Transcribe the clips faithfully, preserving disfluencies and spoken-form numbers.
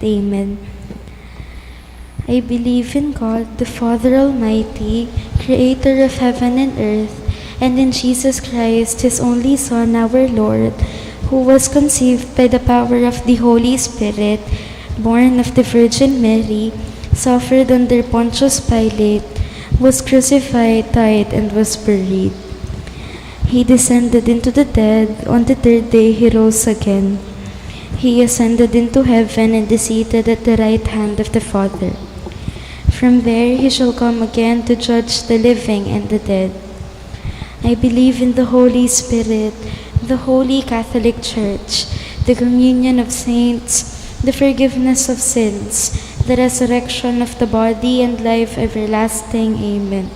Amen. I believe in God, the Father Almighty, creator of heaven and earth, and in Jesus Christ, his only Son, our Lord, who was conceived by the power of the Holy Spirit, born of the Virgin Mary, suffered under Pontius Pilate, was crucified, died, and was buried. He descended into the dead. On the third day he rose again. He ascended into heaven and is seated at the right hand of the Father. From there he shall come again to judge the living and the dead. I believe in the Holy Spirit, the Holy Catholic Church, the communion of saints, the forgiveness of sins, the resurrection of the body, and life everlasting. Amen.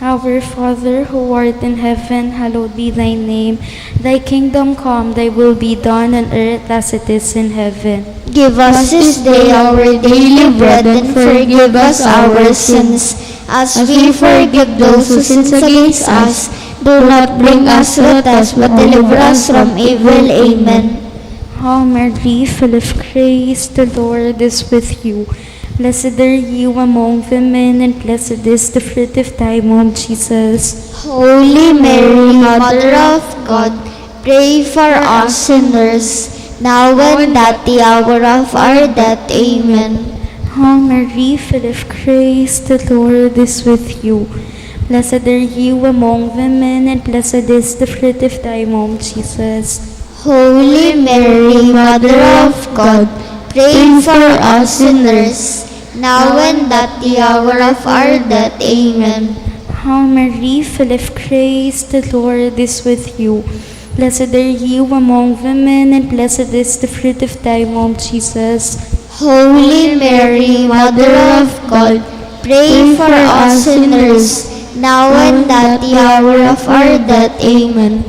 Our Father, who art in heaven, hallowed be thy name. Thy kingdom come, thy will be done on earth as it is in heaven. Give us this day our daily bread, and forgive us our sins, as we forgive those who sins against us. Do not bring us to the test, but deliver us from evil. Amen. Hail Mary, full of grace, the Lord is with you. Blessed are you among women, and blessed is the fruit of thy womb, Jesus. Holy Mary, Mother of God, pray for us sinners, now and at the hour of our death. Amen. Hail Mary, full of grace, the Lord is with you. Blessed are you among women, and blessed is the fruit of thy womb, Jesus. Holy Mary, Mother of God, pray for us sinners, now and at the hour of our death. Amen. Hail Mary, full of grace, the Lord is with you. Blessed are you among women, and blessed is the fruit of thy womb, Jesus. Holy Mary, Mother of God, pray for us sinners, now and at the hour of our death. Amen.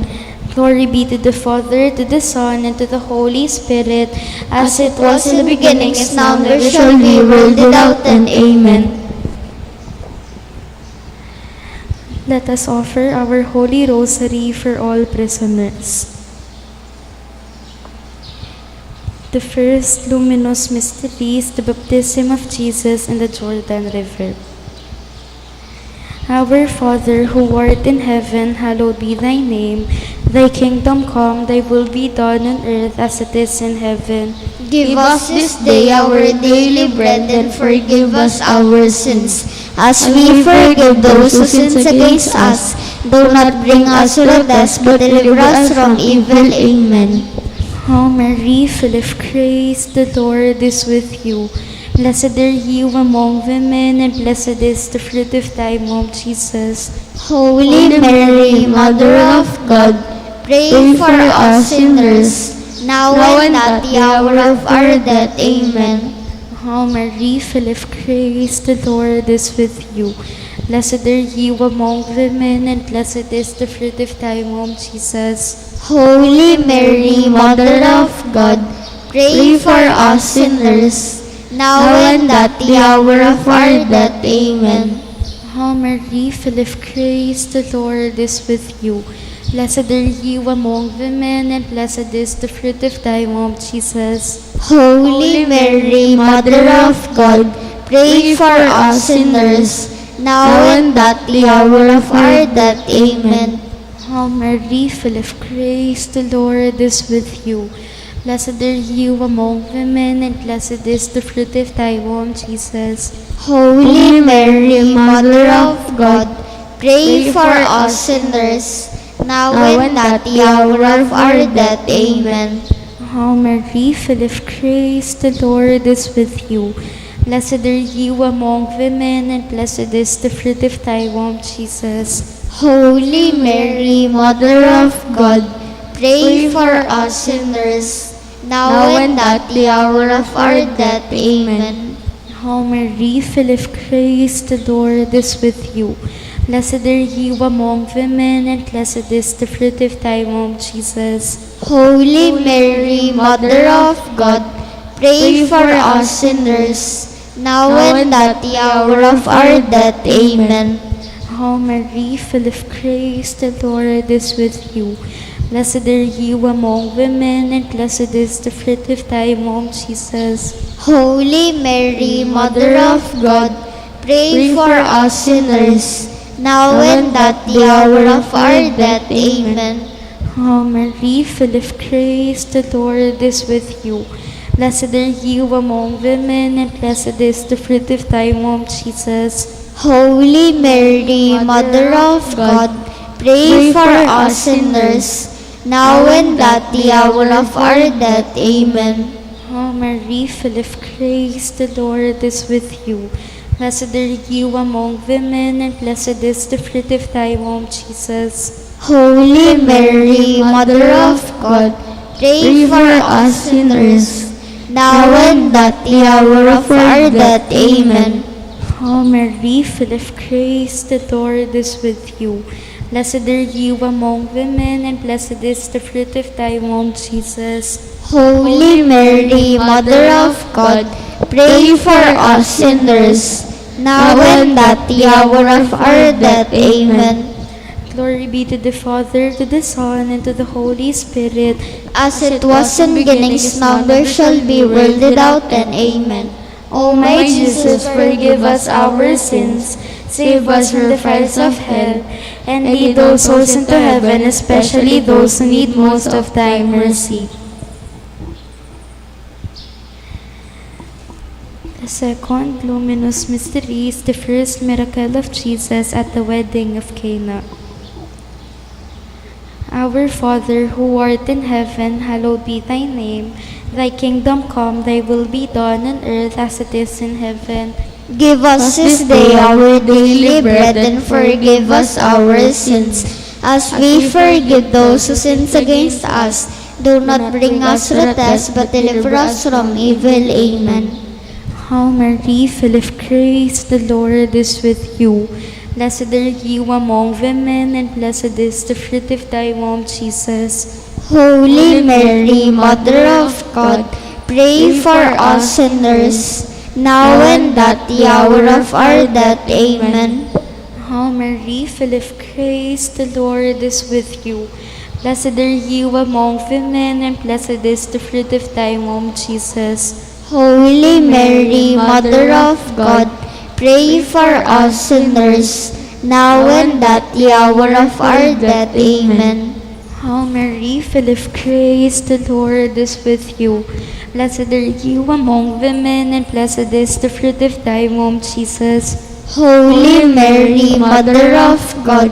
Glory be to the Father, to the Son, and to the Holy Spirit, as it was in the beginning, is now, and ever shall be, world without end. Amen. Let us offer our Holy Rosary for all prisoners. The first luminous mystery is the baptism of Jesus in the Jordan River. Our Father, who art in heaven, hallowed be thy name. Thy kingdom come, thy will be done on earth as it is in heaven. Give us this day our daily bread, and forgive us our sins, as we forgive those who sins against us. Do not bring us to the test, but deliver us from evil. Amen. Hail Mary, full of grace, the Lord is with you. Blessed are you among women, and blessed is the fruit of thy womb, Jesus. Holy Mary, Mother of God, pray for us sinners, now and at the hour of our death. Amen. Hail Mary, full of grace, the Lord is with you. Blessed are you among women, and blessed is the fruit of thy womb, Jesus. Holy Mary, Mother of God, pray for us sinners, now and at the hour of our death. Amen. Hail Mary, full of grace, the Lord is with you. Blessed are you among women, and blessed is the fruit of thy womb, Jesus. Holy Mary, Mother of God, pray for us sinners, now and at the hour of our death. Amen. Hail Mary, full of grace, the Lord is with you. Blessed are you among women, and blessed is the fruit of thy womb, Jesus. Holy Mary, Mother of God, pray for us sinners, now and at the hour of our death. Amen. Hail Mary, full of grace, the Lord is with you. Blessed are you among women, and blessed is the fruit of thy womb, Jesus. Holy Mary, Mother of God, pray for us sinners, now and at the hour of our death. Amen. Hail Mary, full of grace, the Lord is with you. Blessed are you among women, and blessed is the fruit of thy womb, Jesus. Holy Mary, Mother of God, pray for us sinners, now and at the hour of our death. Amen. Hail Mary, full of grace, the Lord is with you. Blessed are you among women, and blessed is the fruit of thy womb, Jesus. Holy Mary, Mother of God, pray for us sinners, now and at the hour of our death. Amen. Hail Mary, full of grace, the Lord is with you. Blessed are you among women, and blessed is the fruit of thy womb, Jesus. Holy Mary, Mother of God, pray for us sinners, now and at the hour of our death. Amen. Hail Mary, full of grace, the Lord is with you. Blessed are you among women, and blessed is the fruit of thy womb, Jesus. Holy Mary, Mother of God, pray for us sinners, now and at the hour of our death. Amen. Hail Mary, full of grace, the Lord is with you. Blessed are you among women, and blessed is the fruit of thy womb, Jesus. Holy Mary, Mother of God, pray for us sinners, now and at the hour of our death. Amen. Glory be to the Father, to the Son, and to the Holy Spirit. As it was in the beginning, is now, and ever shall be, world without end. Amen. O my Jesus, forgive us our sins, save us from the fires of hell, and lead all souls into heaven, especially those who need most of thy mercy. The second luminous mystery is the first miracle of Jesus at the wedding of Cana. Our Father, who art in heaven, hallowed be thy name. Thy kingdom come, thy will be done on earth as it is in heaven. Give us this day our daily bread, and forgive us our sins, as we forgive those who sins against us. Do not bring us to the test, but deliver us from evil. Amen. Hail Mary, full of grace, the Lord is with you. Blessed are you among women, and blessed is the fruit of thy womb, Jesus. Holy Mary, Mother of God, pray for us sinners, now and at the hour of our death. Amen. Hail Mary, full of grace, the Lord is with you. Blessed are you among women, and blessed is the fruit of thy womb, Jesus. Holy Mary, Mother of God, pray for us sinners, now and at the hour of our death. Amen. Hail Mary, full of grace, the Lord is with you. Blessed are you among women, and blessed is the fruit of thy womb, Jesus. Holy Mary, Mother of God,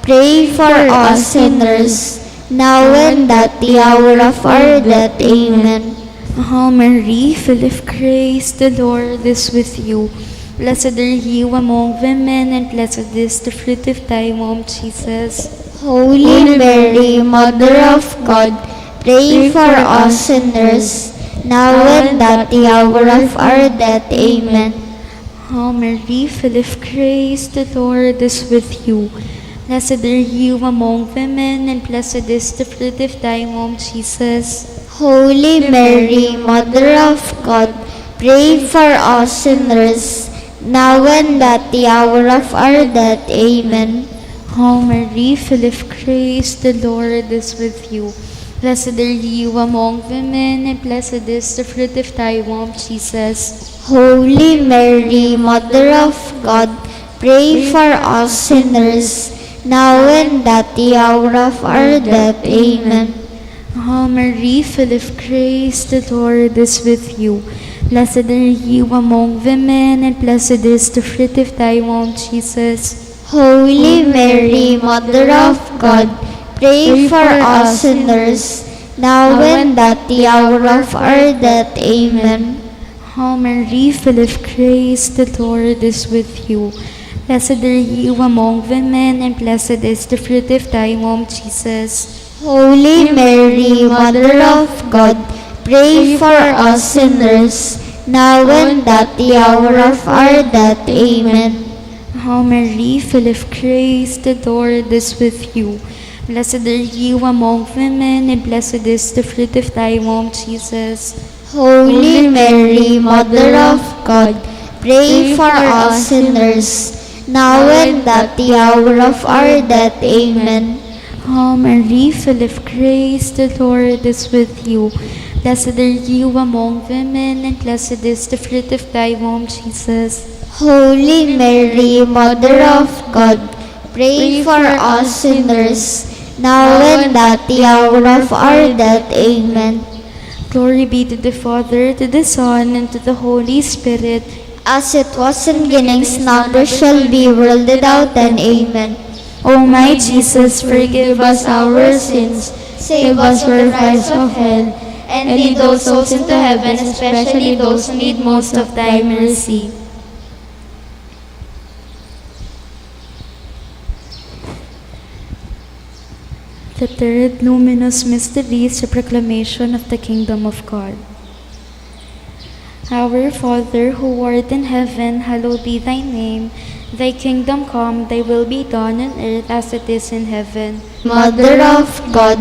pray for us sinners, now and at the hour of our death. Amen. Hail Mary, full of grace, the Lord is with you. Blessed are you among women, and blessed is the fruit of thy womb, Jesus. Holy Mary, Mother of God, pray for us sinners, now and at the hour of our death. Amen. Hail Mary, full of grace, the Lord is with you. Blessed are you among women, and blessed is the fruit of thy womb, Jesus. Holy Mary, Mother of God, pray for us sinners, now and at the hour of our death. Amen. Hail Mary, full of grace, the Lord is with you. Blessed are you among women, and blessed is the fruit of thy womb, Jesus. Holy Mary, Mother of God, pray for us sinners, now and at the hour of our death. Amen. Hail Mary, full of grace, the Lord is with you. Blessed are you among women, and blessed is the fruit of thy womb, Jesus. Holy Mary, Mother of God, pray for us sinners, now and at the hour of our death. Amen. Hail Mary, full of grace, the Lord is with you. Blessed are you among women, and blessed is the fruit of thy womb, Jesus. Holy Mary, Mother of God, pray for us sinners, now and at the hour of our death. Amen. Hail Mary, full of grace, the Lord is with you. Blessed are you among women, and blessed is the fruit of thy womb, Jesus. Holy Mary, Mother of God, pray for us sinners, now and at the hour of our death. Amen. Hail Mary, full of grace, the Lord is with you. Blessed are you among women, and blessed is the fruit of thy womb, Jesus. Holy Mary, Mother of God, pray for us sinners, now and at the hour of our death. Amen. Glory be to the Father, to the Son, and to the Holy Spirit. As it was in beginning, is now, ever shall be, world without end. Amen. O my Jesus, forgive us our sins, save us from the fires of hell, and lead all souls into heaven, especially those who need most of thy mercy. The third luminous mystery is the proclamation of the kingdom of God. Our Father, who art in heaven, hallowed be thy name. Thy kingdom come, thy will be done on earth as it is in heaven. Mother of God,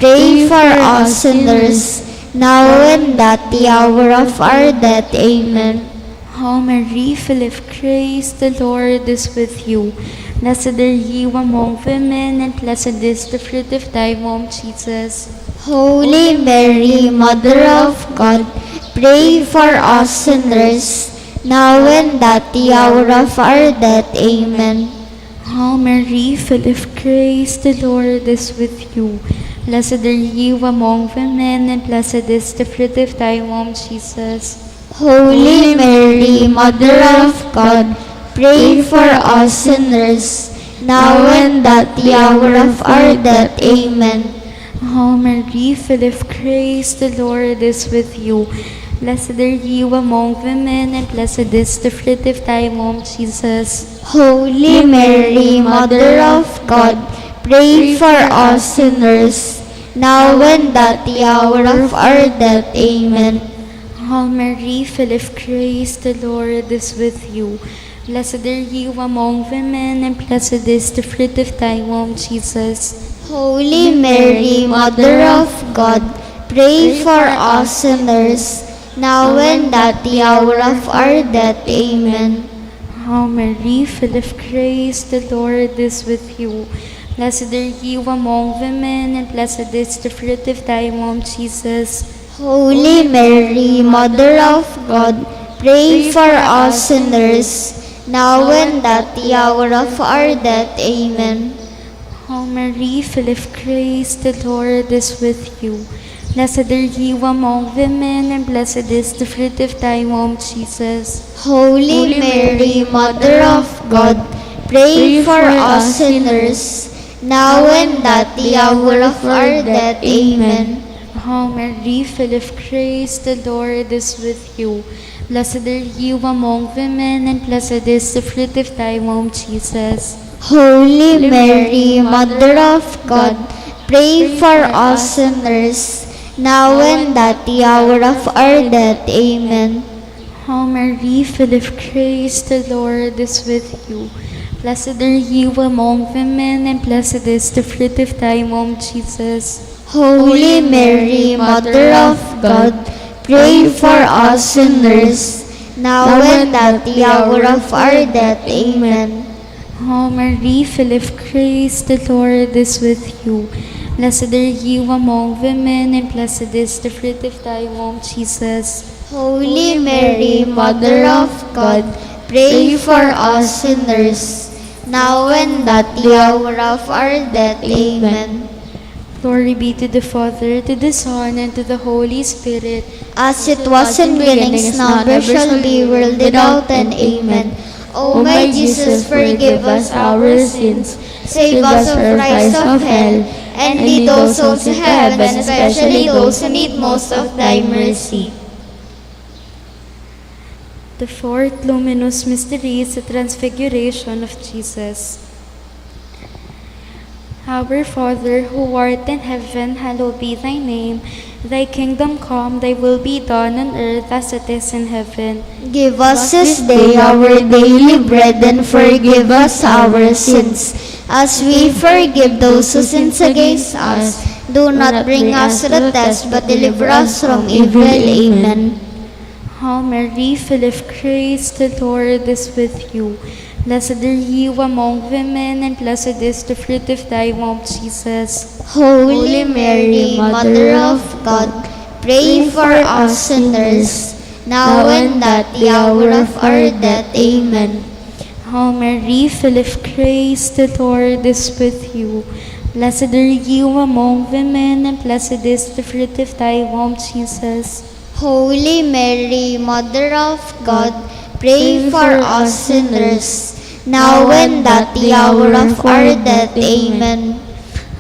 pray for us sinners, now and at the hour of our death. Amen. Hail Mary, full of grace, the Lord is with you. Blessed are you among women, and blessed is the fruit of thy womb, Jesus. Holy Mary, Mother of God, pray for us sinners, now and at the hour of our death. Amen. Hail Mary, full of grace, the Lord is with you. Blessed are you among women, and blessed is the fruit of thy womb, Jesus. Holy Mary, Mother of God, pray for us sinners, now and at the hour of our death. Amen. Hail Mary, full of grace, the Lord is with you. Blessed are you among women, and blessed is the fruit of thy womb, Jesus. Holy Mary, Mother of God, pray for us sinners, now and at the hour of our death. Amen. Hail Mary, full of grace, the Lord is with you. Blessed are you among women, and blessed is the fruit of thy womb, Jesus. Holy Mary, Mother of God, pray for us sinners, now and at the hour of our death. Amen. Hail Mary, full of grace, the Lord is with you. Blessed are you among women, and blessed is the fruit of thy womb, Jesus. Holy Mary, Mother of God, pray for us sinners, now and at the hour of our death. Amen. Hail Mary, full of grace, the Lord is with you. Blessed are you among women, and blessed is the fruit of thy womb, Jesus. Holy Mary, Mother of God, pray for us sinners, now and at the hour of our death. Amen. Hail Mary, full of grace, the Lord is with you. Blessed are you among women, and blessed is the fruit of thy womb, Jesus. Holy Mary, Mother of God, pray for us sinners, now and at the hour of our death. Amen. Hail Mary, full of grace, the Lord is with you. Blessed are you among women, and blessed is the fruit of thy womb, Jesus. Holy Mary, Mother of God, pray for us sinners, now and at the hour of our death. Amen. Hail Mary, full of grace, the Lord is with you. Blessed are you among women, and blessed is the fruit of thy womb, Jesus. Holy Mary, Mother of God, pray for us sinners, now and at the hour of our death. Amen. Glory be to the Father, to the Son, and to the Holy Spirit. As it was in beginning, is now, ever shall be, world without end. Amen. O my Jesus, forgive us our sins, save us from the fires of hell, and lead all souls to heaven, especially those who need most of thy mercy. The fourth luminous mystery is the transfiguration of Jesus. Our Father, who art in heaven, hallowed be thy name. Thy kingdom come, thy will be done on earth as it is in heaven. Give us this day our daily bread, and forgive us our sins, as we forgive those who sins against us. Do not bring us to the test, but deliver us from evil. Amen. Hail Mary, full of grace, the Lord is with you. Blessed are you among women, and blessed is the fruit of thy womb, Jesus. Holy Mary, Mother of God, pray for us sinners, now and at the hour of our death. Amen. Hail Mary, full of grace, the Lord is with you. Blessed are you among women, and blessed is the fruit of thy womb, Jesus. Holy Mary, Mother of God, pray for us sinners, now and at the hour of our death. Amen.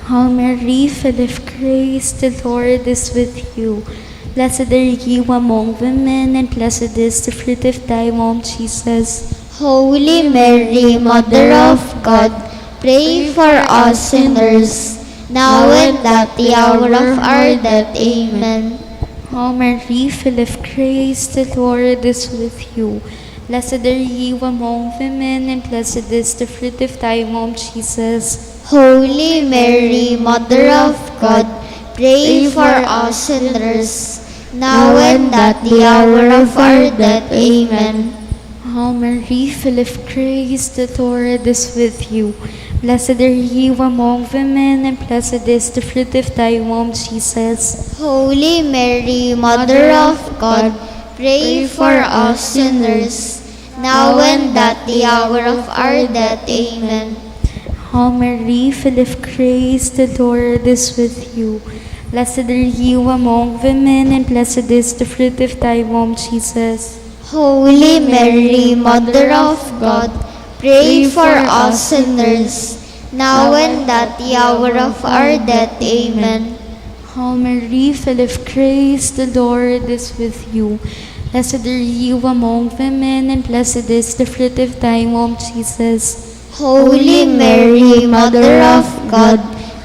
Hail Mary, full of grace, the Lord is with you. Blessed are you among women, and blessed is the fruit of thy womb, Jesus. Holy Mary, Mother of God, pray for us sinners, now and at the hour of our death. Amen. Hail Mary, full of grace, the Lord is with you. Blessed are you among women, and blessed is the fruit of thy womb, Jesus. Holy Mary, Mother of God, pray for us sinners, now and at the hour of our death. Amen. Hail Mary, full of grace, the Lord is with you. Blessed are you among women, and blessed is the fruit of thy womb, Jesus. Holy Mary, Mother of God, pray for us sinners, now and at the hour of our death. Amen. Hail Mary, full of grace, the Lord is with you. Blessed are you among women, and blessed is the fruit of thy womb, Jesus. Holy Mary, Mother of God, pray for us sinners, now and at the hour of our death. Amen. Hail Mary, full of grace, the Lord is with you. Blessed are you among women, and blessed is the fruit of thy womb, Jesus. Holy Mary, Mother of God,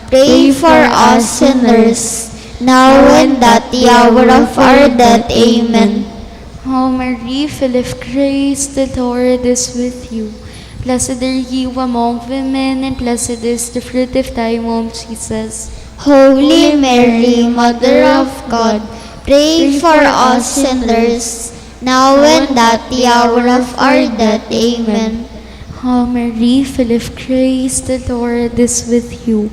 pray for us sinners, now and at the hour of our death. Amen. Hail Mary, full of grace, the Lord is with you. Blessed are you among women, and blessed is the fruit of thy womb, Jesus. Holy Mary, Mother of God, pray for us sinners, now and at the hour of our death. Amen. Hail Mary, full of grace, the Lord is with you.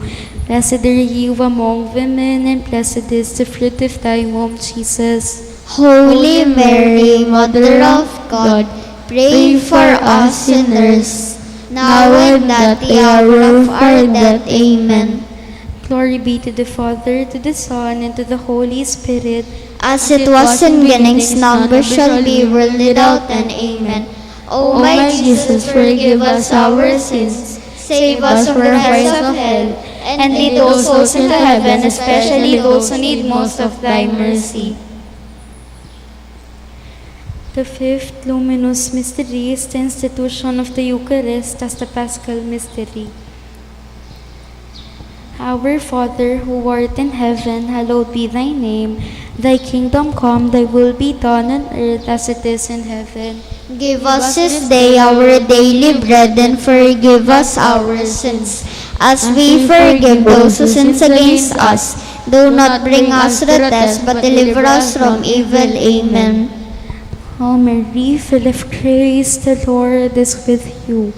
Blessed are you among women, and blessed is the fruit of thy womb, Jesus. Holy Mary, Mother of God, pray for us sinners, now and at the hour of our death. Amen. Glory be to the Father, to the Son, and to the Holy Spirit. As it was in beginning, is now, and ever shall be, world without end. Amen. O my Jesus, forgive us our sins, save us from the fires of hell, and lead all souls into heaven, especially those who need most of thy mercy. The fifth luminous mystery is the institution of the Eucharist as the Paschal mystery. Our Father, who art in heaven, hallowed be thy name. Thy kingdom come, thy will be done on earth as it is in heaven. Give us this day our daily bread, and forgive us our sins, as we forgive those who sins against us. Do not bring us to the test, but deliver us from evil. Amen. Hail Mary, full of grace, the Lord is with you.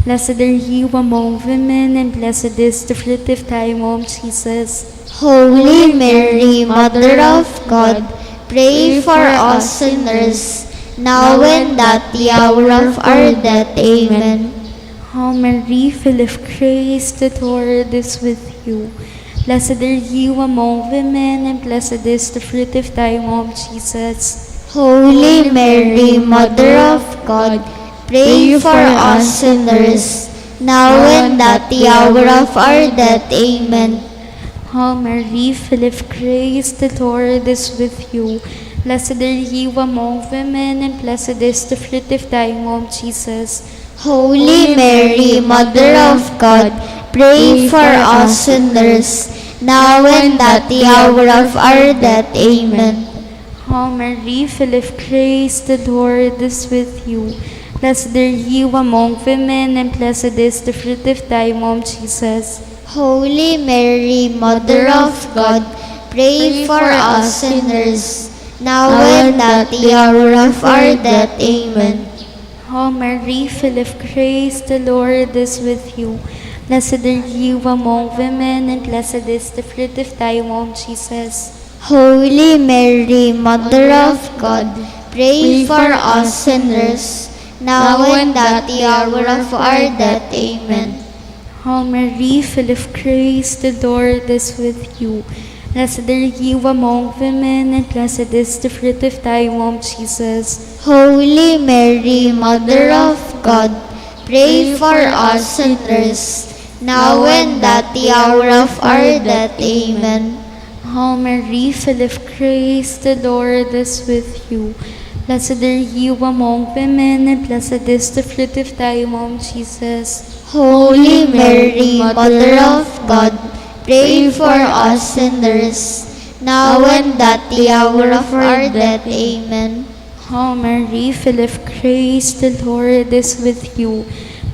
Blessed are you among women, and blessed is the fruit of thy womb, Jesus. Holy Mary, Mother of God, pray for us sinners, now and at the hour of our death. Amen. Hail Mary, full of grace, the Lord is with you. Blessed are you among women, and blessed is the fruit of thy womb, Jesus. Holy Mary, Mother of God, pray for us sinners, now and at the hour of our death. Amen. Hail Mary, full of grace, the Lord is with you. Blessed are you among women, and blessed is the fruit of thy womb, Jesus. Holy Mary, Mother of God, pray for us sinners, now and at the hour of our death. Amen. Hail Mary, full of grace, the Lord is with you. Blessed are you among women, and blessed is the fruit of thy womb, Jesus. Holy Mary, Mother of God, pray for us sinners, now and at the hour of our death. Amen. Hail Mary, full of grace, the Lord is with you. Blessed are you among women, and blessed is the fruit of thy womb, Jesus. Holy Mary, Mother of God, pray for us sinners, now and at the hour of our death. Amen. Hail Mary, full of grace, the Lord is with you. Blessed are you among women, and blessed is the fruit of thy womb, Jesus. Holy Mary, Mother of God, pray for us sinners, now and at the hour of our death. Amen. Hail Mary, full of grace, the Lord is with you. Blessed are you among women, and blessed is the fruit of thy womb, Jesus. Holy Mary, Mother of God, pray for us sinners, now and at the hour of our death. Amen. Hail Mary, full of grace, the Lord is with you.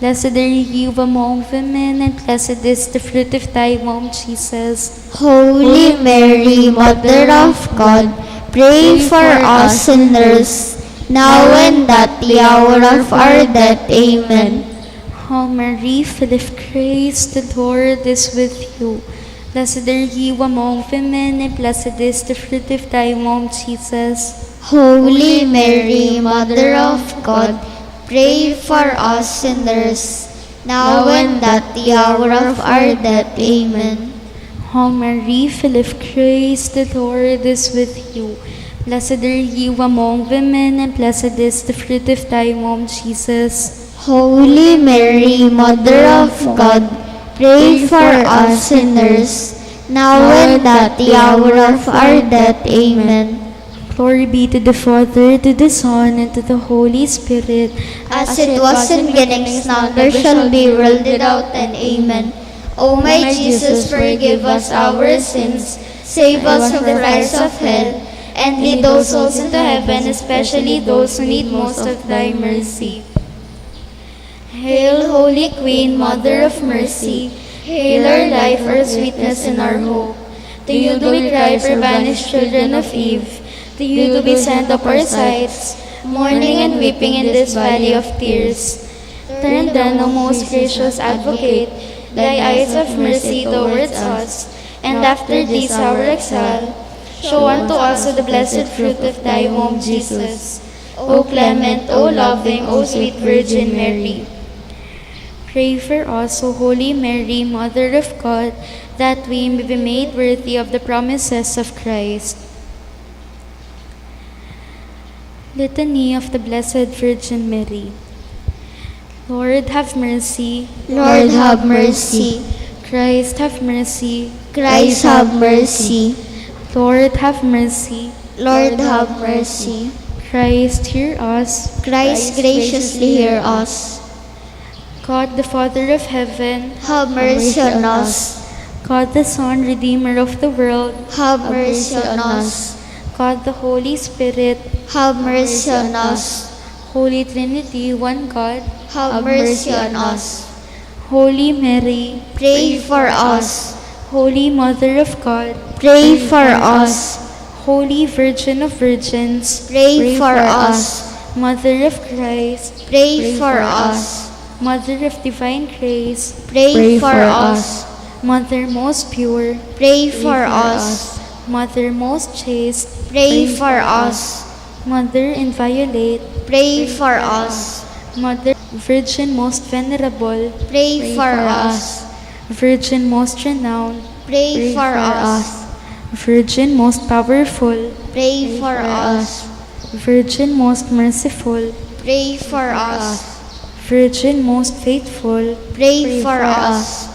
Blessed are you among women, and blessed is the fruit of thy womb, Jesus. Holy Mary, Mother of God, pray for us sinners, now and at the hour of our death. Amen. Hail Mary, full of grace, the Lord is with you. Blessed are you among women, and blessed is the fruit of thy womb, Jesus. Holy Mary, Mother of God, pray for us sinners, now and at the hour of our death. Amen. Hail Mary, full of grace, the Lord is with you. Blessed are you among women, and blessed is the fruit of thy womb, Jesus. Holy Mary, Mother of God, pray for us sinners, now and at the hour of our death. Amen. Glory be to the Father, to the Son, and to the Holy Spirit. As it was in beginning, is now, and ever shall be, world without end. Amen. O my Jesus, forgive us our sins, save us from the fires of hell, and lead all souls into heaven, especially those who need most of thy mercy. Hail, Holy Queen, Mother of Mercy, hail our life, our sweetness, and our hope. To you do we cry, poor banished children of Eve. To you do we send up our sighs, mourning and weeping in this valley of tears. Turn then, O most gracious Advocate, thy eyes of mercy towards us, and after this our exile, show unto us the blessed fruit of thy womb, Jesus. O clement, O loving, O sweet Virgin Mary. Pray for us, O Holy Mary, Mother of God, that we may be made worthy of the promises of Christ. Litany of the Blessed Virgin Mary. Lord, have mercy. Lord, have mercy. Christ, have mercy. Christ, have mercy. Lord, have mercy. Lord, have mercy. Christ, hear us. Christ, graciously hear us. God, the Father of heaven, have mercy on us. God, the Son, Redeemer of the world, have mercy on us. God, the Holy Spirit, have mercy on us. Holy Trinity, one God, have mercy on us. Holy Mary, pray for us. Holy Mother of God, pray for us. Holy Virgin of Virgins, pray for us. Mother of Christ, pray for us. Mother of Divine Grace, pray for us. Mother most pure, pray for us. Mother most chaste, pray for us. Mother inviolate, pray for us. Mother Virgin most venerable, pray for us. Virgin most renowned, pray for us. Virgin most powerful, pray for us. Virgin most merciful, pray for us. Virgin most faithful, pray for us.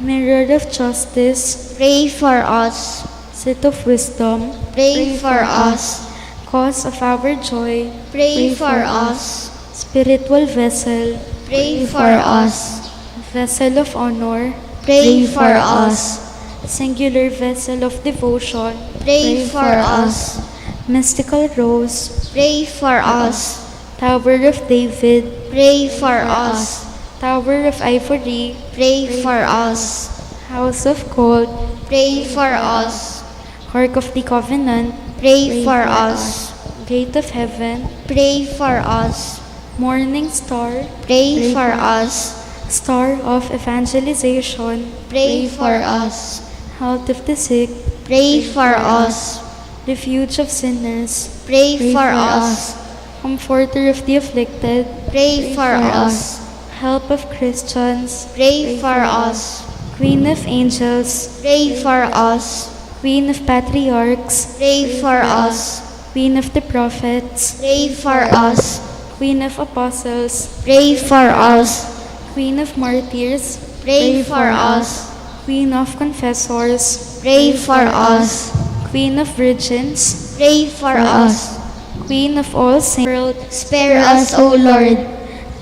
Mirror of justice, pray for us. Seat of wisdom, pray for us. Cause of our joy, pray for us. Spiritual vessel, pray for us. Vessel of honor, pray for us. Singular vessel of devotion, pray for us. Mystical rose, pray for us. Tower of David, pray for us. Tower of Ivory, pray for us. House of Gold, pray for us. Ark of the Covenant, pray for us. Gate of Heaven, pray for us. Morning Star, pray for us. Star of Evangelization, pray for us. Health of the sick, pray for us. Refuge of sinners, pray for us. Comforter of the afflicted, pray for us. Help of Christians, pray for us. Queen of angels, pray for us. Queen of patriarchs, pray for us. Queen of the prophets, pray for us. Queen of apostles, pray for us. Queen of martyrs, pray for us. Queen of confessors, pray for us. Queen of virgins, pray for us. Queen of all saints, world, spare us, O Lord.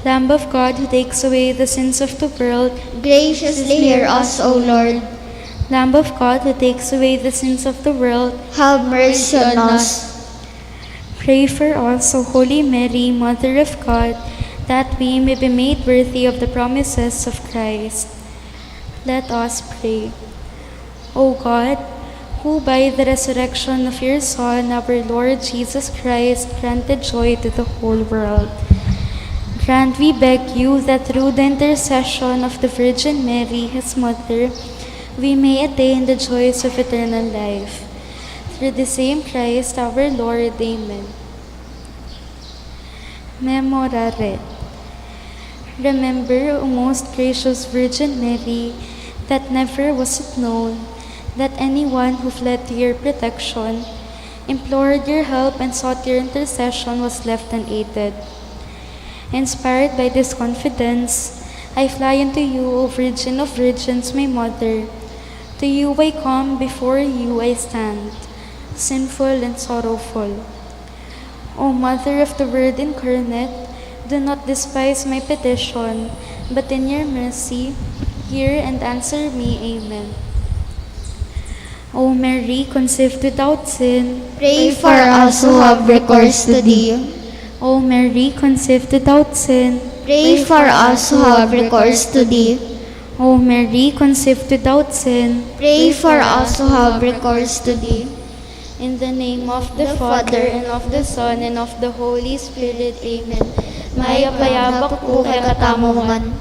Lamb of God, who takes away the sins of the world, graciously hear us, O Lord. Lamb of God, who takes away the sins of the world, have mercy on us. Pray for us, O Holy Mary, Mother of God, that we may be made worthy of the promises of Christ. Let us pray. O God, who by the resurrection of your Son, our Lord Jesus Christ, granted joy to the whole world, grant, we beg you, that through the intercession of the Virgin Mary, his mother, we may attain the joys of eternal life. Through the same Christ our Lord. Amen. Memorare. Remember, O most gracious Virgin Mary, that never was it known that anyone who fled to your protection, implored your help, and sought your intercession was left unaided. Inspired by this confidence, I fly unto you, O Virgin of Virgins, my Mother. To you I come, before you I stand, sinful and sorrowful. O Mother of the Word incarnate, do not despise my petition, but in your mercy hear and answer me. Amen. O Mary, conceived without sin, pray for us who have recourse to thee. O Mary, conceived without sin, pray for us who have recourse to thee. O Mary, conceived without sin, pray for us who have recourse to thee. In the name of the Father, and of the Son, and of the Holy Spirit. Amen. Mayap a yabak pu kekatamu ngan.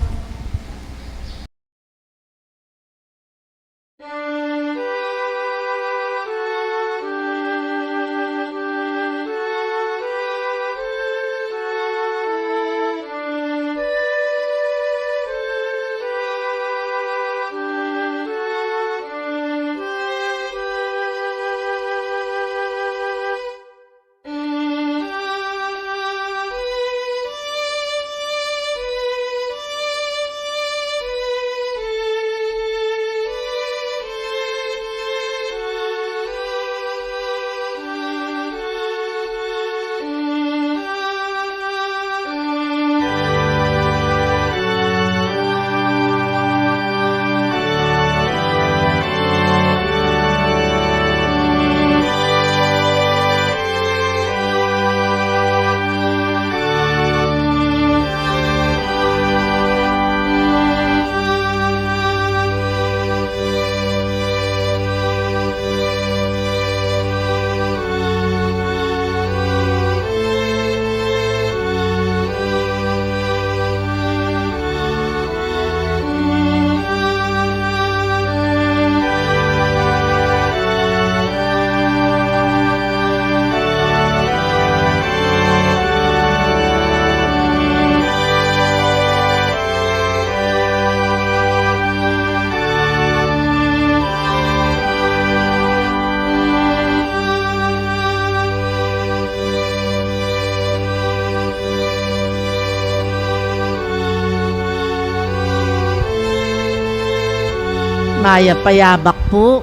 Mayap a yabak pu.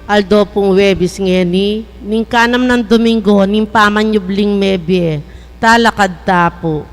Aldo pung Huwebes ngeni, ning kanam nang Domingo ning pamanyubling mebie. Talakad ta pu.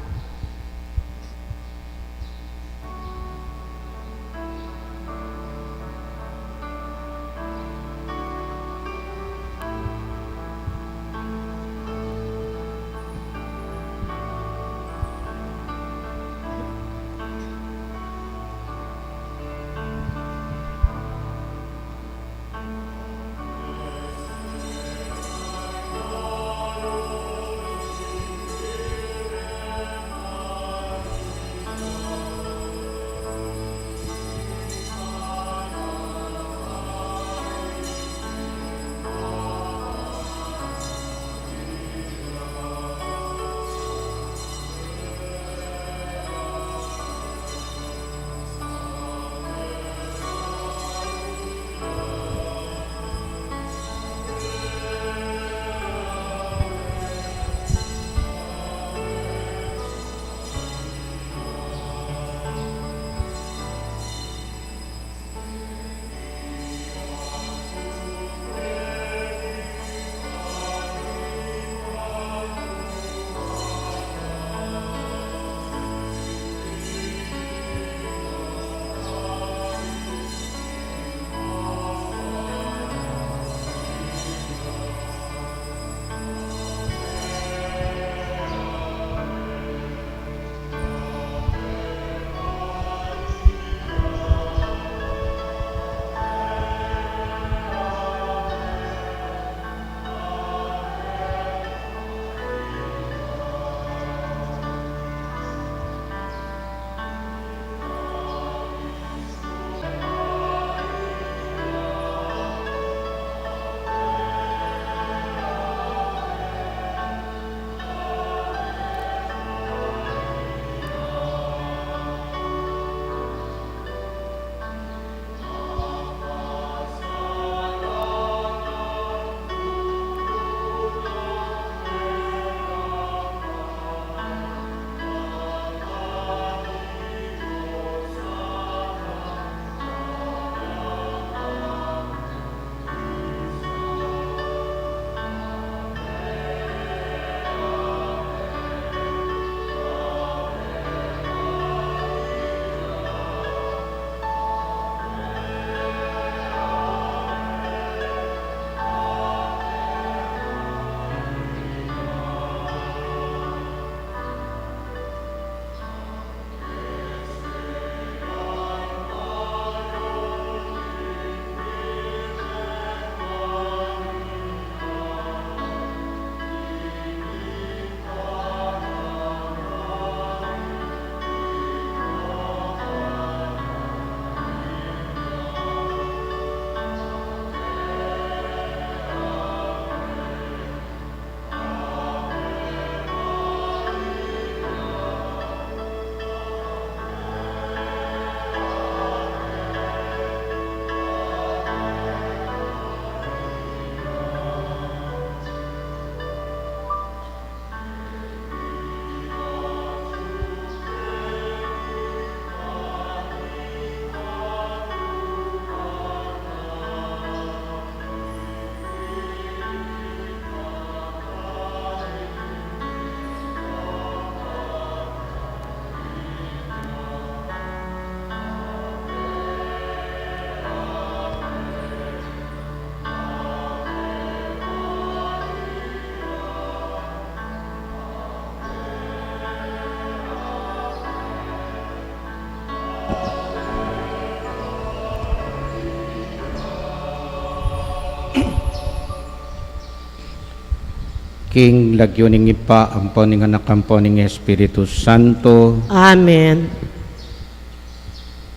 King lagyu ning Ibpa, ampo ning Anak, ampo ning Espiritu Santo. Amen.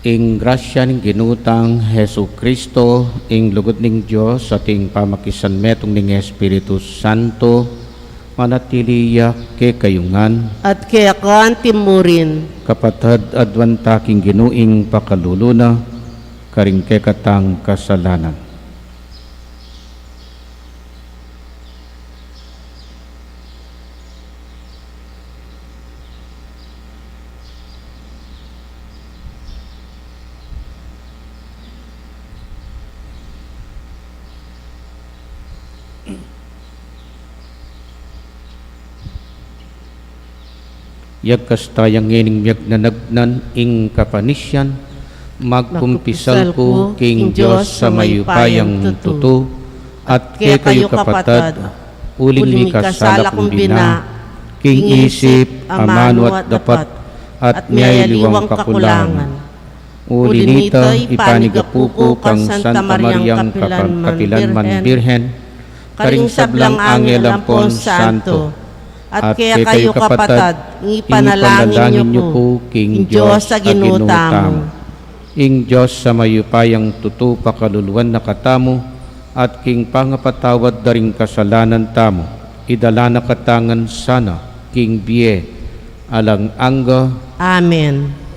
Ing grasya ning Ginu tang Jesucristo, ing lugud ning Dios, at ing pamakisanmetung ning Espiritu Santo, manatili ya kekayu ngan. At keka anti mu rin. Kapatad, aduan ta king Ginu ing pakalulu na, karing kekatang kasalanan. Yagkas taya ngening miyagnanagnan ing kapanisian, magkumpisal ku king Dios a mayupayang tutu, at kekayu kapatad, uling mikasala kung bina, king isip, amanu at dapat, at miyaliwang kakulangan. Uli nita, ipanigapu ku kang Santa Mariang kapilan man Birhen, karing sablang angel ampon santo, at kekayu kapatad, ipanalangin yu ku king Dios a Ginu tamu. Ing Dios a mayupayang tutu pakaluluan na katamu, at king pangapatawad da ring kasalanan tamu, idala na kata ngan sana king bie alang angga. Amen.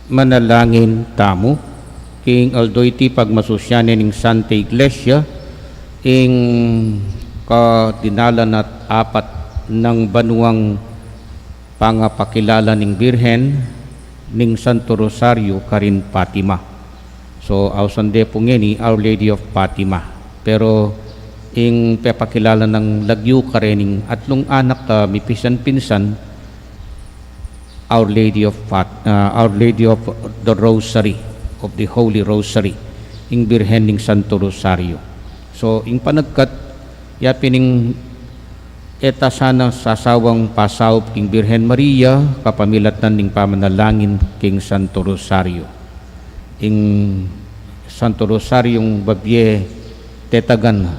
Manalangin tamu. King aldo iti pagmasusyan ne ning Santa Iglesia, ing kadinalan at apat nang banuang pangapakilala ning Birhen ning Santo Rosario karin Fatima. So, ausan de pu ngeni Our Lady of Fatima. Pero ing pepakilala nang lagyu karening atlung anak a mipisan-pinsan, Our Lady of Fat-, ah, Our Lady of the Rosary, of the Holy Rosary, ing Birhen ning Santo Rosario. So, ing panagkat, yapin ing e ta sana sasawang pasaup king Birhen Maria, kapamilatan ning pamanalangin king Santo Rosario. Ing Santo Rosario ing babie tetagan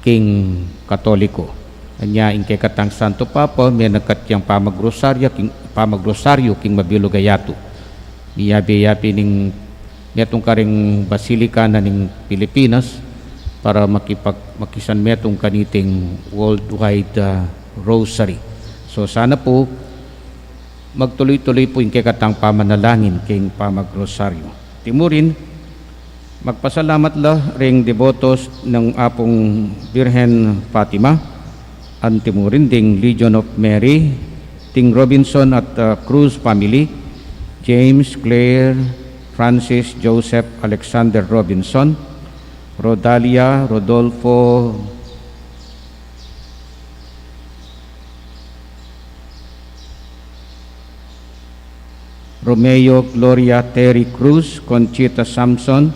king Katoliko. Anya ing kekatang Santo Papa, menagkat yang pamagrosarya king, pamagrosaryo king mabilug a yatu. Miyabe-yabe ning metung karing basilika na ning Pilipinas para makipag-, makisan metung kaniting worldwide, ah, rosary. So, sana pu, magtuloy-tuloy pu ing kekatang pamanalangin king pamagrosaryo. Antimurin, magpasalamat la ring debotos ning Apung Birhen Fatima, antimurin ding Legion of Mary, ding Robinson at, ah, Cruz family, James, Claire, Francis, Joseph, Alexander Robinson, Rodalia, Rodolfo, Romeo, Gloria, Terry Cruz, Conchita Samson,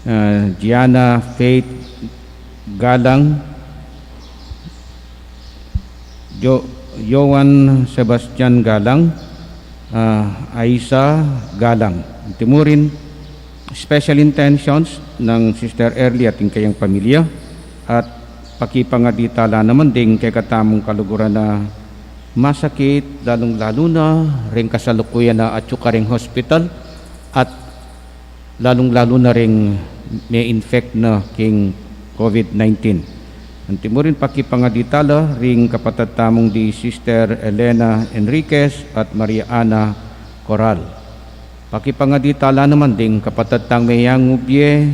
eh, Gianna Faith Galang, Jo-, Joan Sebastian Galang, ah, Aisa Galang. Antimurin, special intentions nang Sister Erly at ing kayang pamilya, at pakipangadi tala naman ding kekatamung kaluguran a masakit, lalung-lalu na ring kasalukuyan a atyu karing hospital, at lalung-lalu na ring me-infect na king COVID nineteen. Antimurin pakipangadi tala ring kapatad tamung di Sister Elena Enriquez at Maria Ana Coral. Pakipangadi tala naman ding kapatad tang meyangu bie,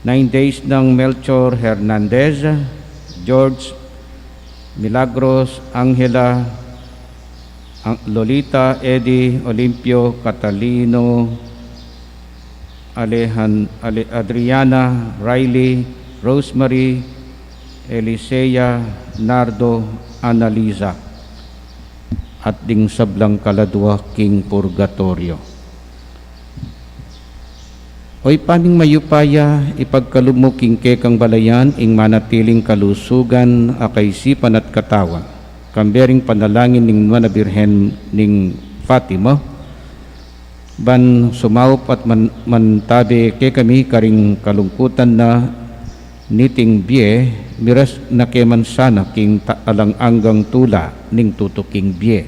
nine days nang Melchor Hernandez, George Milagros, Angela, Ang-, Lolita, Eddie, Olimpio, Catalino, Alehan-, Ale-, Adriana, Riley, Rosemary, Elisea, Nardo, Annalisa, at ding sablang kaladua king purgatoryo. O Ibpa ming mayupaya, ipagkalub mu king kekang balayan ing manatiling kalusugan a kaisipan at katawan, kambe ring panalangin ning Nuan a Birhen ning Fatima, ban sumaup at man-, mantabe kekami karing kalungkutan na niting bie, miras na ke man sana king ta-, alang anggang tula ning tutuking bie.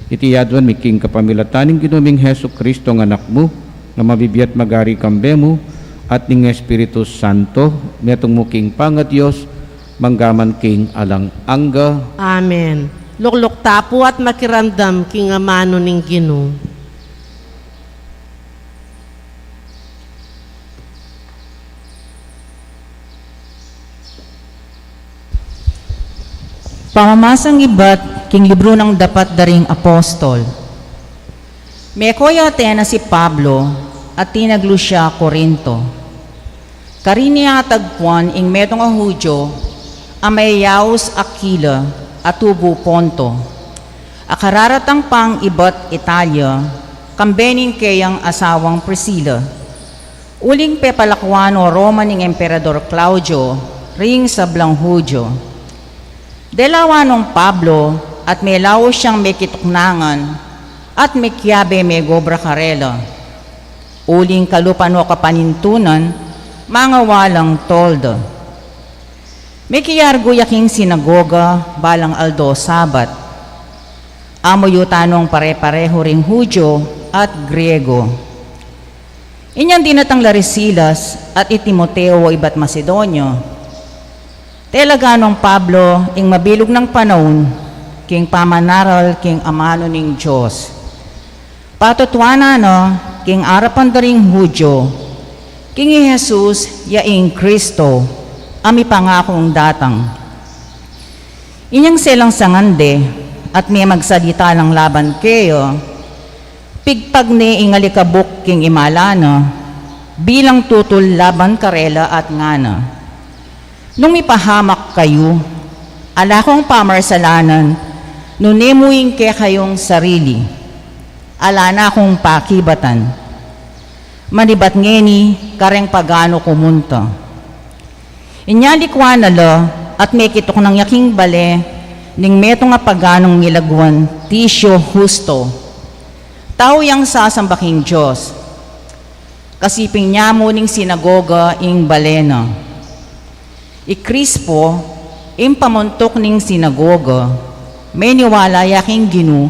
Iti aduan mi king kapamilatan ning Ginu ming Jesucristo a Anak mu, a mabibie at magari kambe mu, at ning Espiritu Santo, metung mu king pangaDios, mangga man king alang angga. Amen. Lukluk ta pu at makiramdam king amanu ning Ginu. Pamamasang ibat king libru nang dapat da ring apostol. Meko ya Atenas i Pablo, at tinaglu ya Corinto. Karin ya atagpuan ing metung a Judio a mayayaus Aquila a tubu Ponto, a kararatang pang ibat Italia, kambe ning keyang asawang Priscila. Uling pepalakuan o Roma ning Emperador Claudio ring sablang Judio. Delawan nong Pablo at melaus yang mekituknangan at mekiabe megobra karela. Uling kalupa no kapanintunan, mangawa lang tolda. Mekiargu ya king sinagoga balang aldo Sabat. Amu yu tanong pare-pareho ring Judio at Griego. Inyang dinatang la ri Silas at i Timoteo ibat Macedonia. Telaga nong Pablo ing mabilug nang panaun king pamanaral king amanu ning Dios. Patutuanan na king arapan da ring Judio, king i Jesus ya ing Kristo, a mipangakung datang. Inyang selang sangande, at mie magsalita lang laban keya, pigpag ne ing alikabuk king imala na, bilang tutul laban karela at ngana, Nung mipahamak kayu, ala kung pamarsalanan, nune mu ing kekayung sarili, ala na kung pakibatan. Manibat ngeni kareng pagano kumunta. Inya likwan na la at mekituk nang yaking bale ning metung a paganung milagwan Ticio Justo. Tau yang sasamba king Dios. Kasiping nya mu ning sinagoga ing bale na. I Crispo, ing pamuntuk ning sinagoga, meniwala ya king Ginu,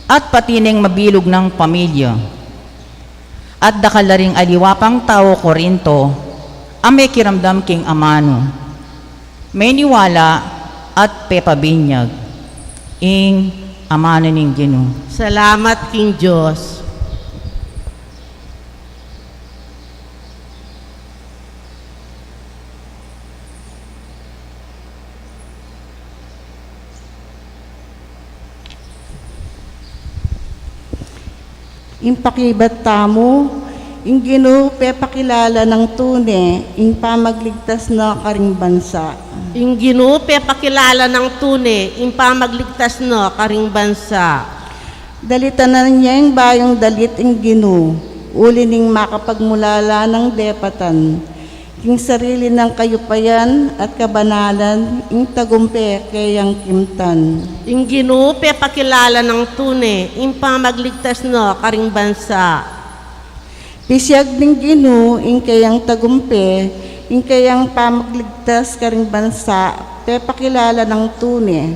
at pati neng mabilug nang pamilya. At dakal la ring aliwa pang tau Corinto, a mekiramdam king amanu. Meniwala at pepabinyag ing amanu ning Ginu. Salamat king Dios. Ing pakibat tamu, ing Ginu pepakilala nang tune ing pamagligtas na karing bansa. Ing Ginu pepakilala nang tune ing pamagligtas na karing bansa. Dalitan na ning bayung dalit ing Ginu, uli ning makapagmulala nang depatan king sarili nang kayupayan at kabanalan ing tagumpe keyang kimtan. Ing Ginu pepakilala nang tune ing pamagligtas na karing bansa. Pisiag ning Ginu ing keyang tagumpe, ing keyang pamagligtas karing bansa, pepakilala nang tune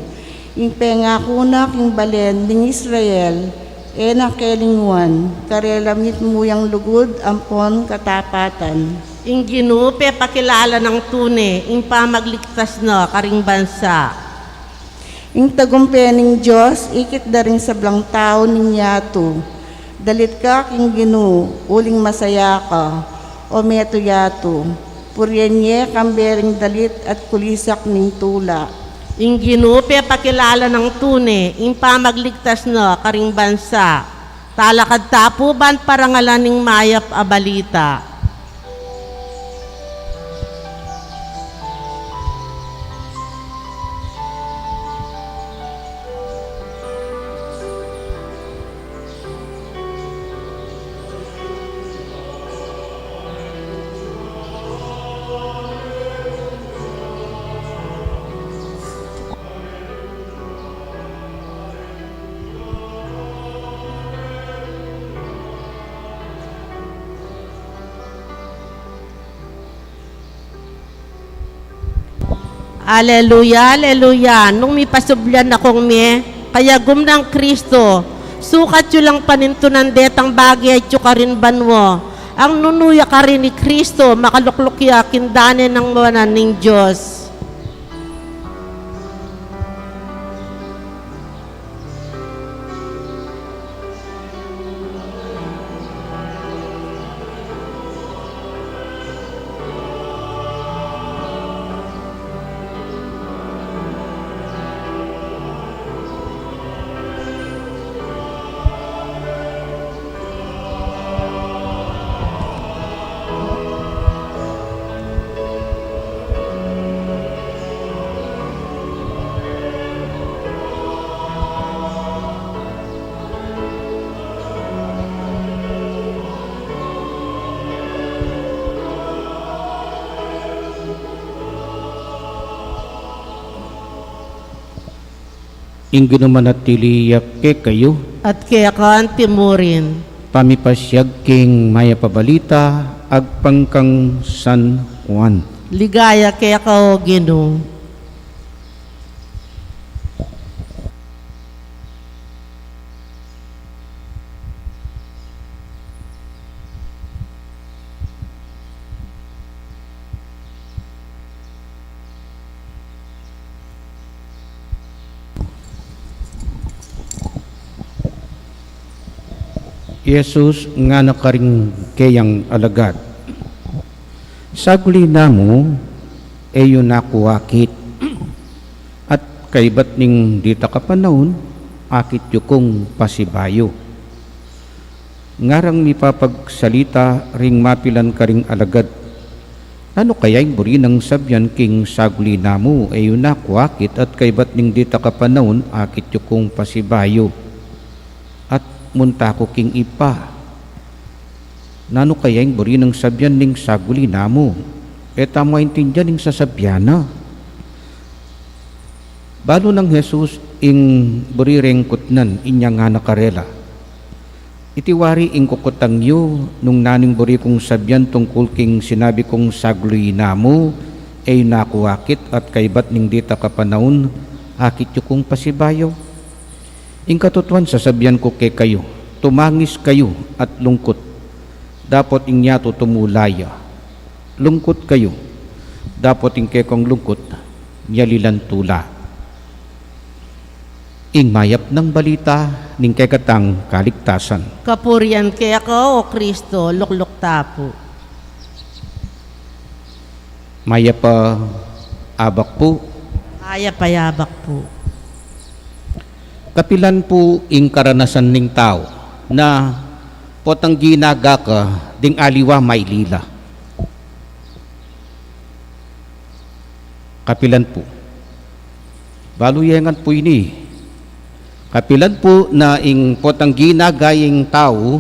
ing pengaku na king balen ning Israel, e na kelinguan, karela mitmu yang lugud ampon katapatan. Ing Ginu pepakilala nang tune ing pamagligtas na karing bansa. Ing tagumpe ning Dios ikit da ring sablang tau ning yatu. Dalit ka king Ginu, uling masaya ka, o metung yatu. Purian ye kambe ring dalit at kulisak ning tula. Ing Ginu pepakilala nang tune ing pamagligtas na karing bansa. Talakad ta pu ban parangalan ing mayap a balita. Aleluya, aleluya. Nung mipasubli na kung mie kayagum nang Kristo, sukat yu lang panintunan detang bage atyu karin banua. Ang nunu ya karin i Kristo, makalukluk ya king dane nang wanan ning Dios. Ing Ginu manatili ya kekayu. At keka antimurin. Pamipasiag king mayap a balita agpang kang San Juan. Ligaya keka, o Ginu. Jesus ngana karing keyang alagad, "Saguli na mu, e yu na ku akit, at kaybat ning ditak a panaun, akit yu kung pasibayu." Ngarang mipapagsalita ring mapilan karing alagad, "Nanu kaya ing buri nang sabian king saguli na mu, e yu na ku akit, at kaybat ning ditak a panaun, akit yu kung pasibayu?" At munta ku king Ibpa, "Nanu kaya ing buri nang sabian ning saguli na mu? E tamu aintindian ing sasabian na." Balu nang Jesus ing buri reng kutnan, inya ngana karela, "Iti wari ing kukutang yu nung nanu ing buri kung sabian tungkul king sinabi kung saguli na mu, e yu na ku akit, at kaybat ning ditak a panaun, akit yu kung pasibayu? Ing katutuan sasabian ku kekayu, tumangis kayu at lungkut, dapot ing yatu tumula ya. Lungkut kayu, dapot ing kekong lungkut, mialilan tula." Ing mayap nang balita ning kekatang kaligtasan. Kapurian keka, O Kristo, lukluk ta pu. Mayap a abak pu. Mayap a abak pu. Kapilan pu ing karanasan ning tau na potang ginaga ka ding aliwa mailila? Kapilan pu? Balu ye ngan pu ini. Kapilan pu na ing potang ginaga ing tau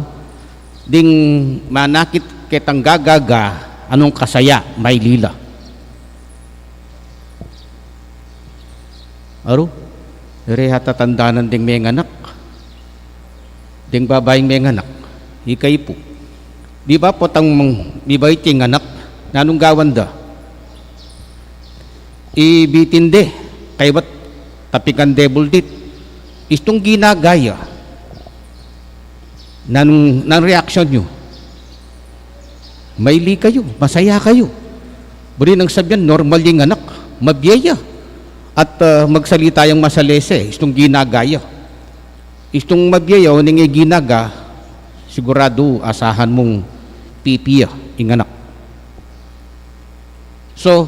ding manakit ketang gagaga, anung kasaya, mailila? Aru, ere ha tatandanan ding menganak, ding babaing menganak, ika ipu. Di ba potang mibait ing anak, nanung gawan da? Ibitin de, kaybat tapikan de buldit. Istung ginaga ya. Nanung, nanung reaksyon yu? Maili kayu, masaya kayu. Buri nang sabian, normal ya ing anak, mabie ya. At, ah, magsalita yang masalese, istung ginaga ya. Istung mabie ya, o ning e ginaga, siguradu asahan mung pipi ya ing anak. So,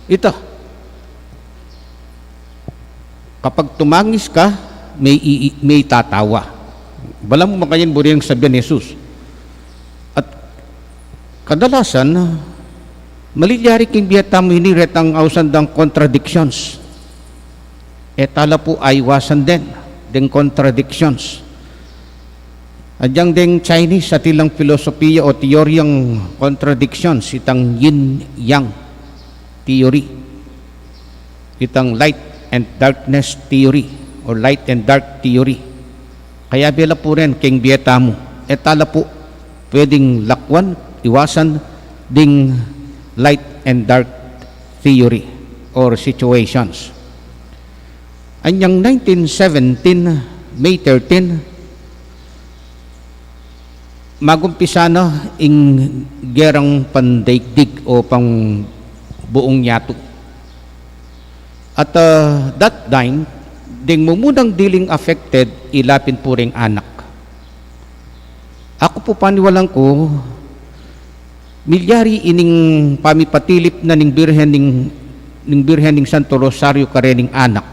ita, kapag tumangis ka, may i-, may tatawa. Balamu makanyan buri nang sabian Jesus. At kadalasan, malilyari king bie tamu ini retang ausan dang contradictions. E tala pu aiwasan den, deng contradictions. Agyang deng Chinese, atilang filosofia o teoryang contradictions, itang yin yang theory, itang light and darkness theory, or light and dark theory. Kayabe la pu ren king bie tamu. E tala pu pwedeng lakwan, iwasan ding light and dark theory or situations. Anyang nineteen seventeen, May thirteen, magumpisa na ing gerang pandaigdig o pang buung yatu. At, ah, that time, ding mumunang diling affected, ila pin pu ring anak. Aku pu paniwalang ku, milyari ining pamipatilip na ning Birhen ning, ning Birhen ning Santo Rosario karening anak.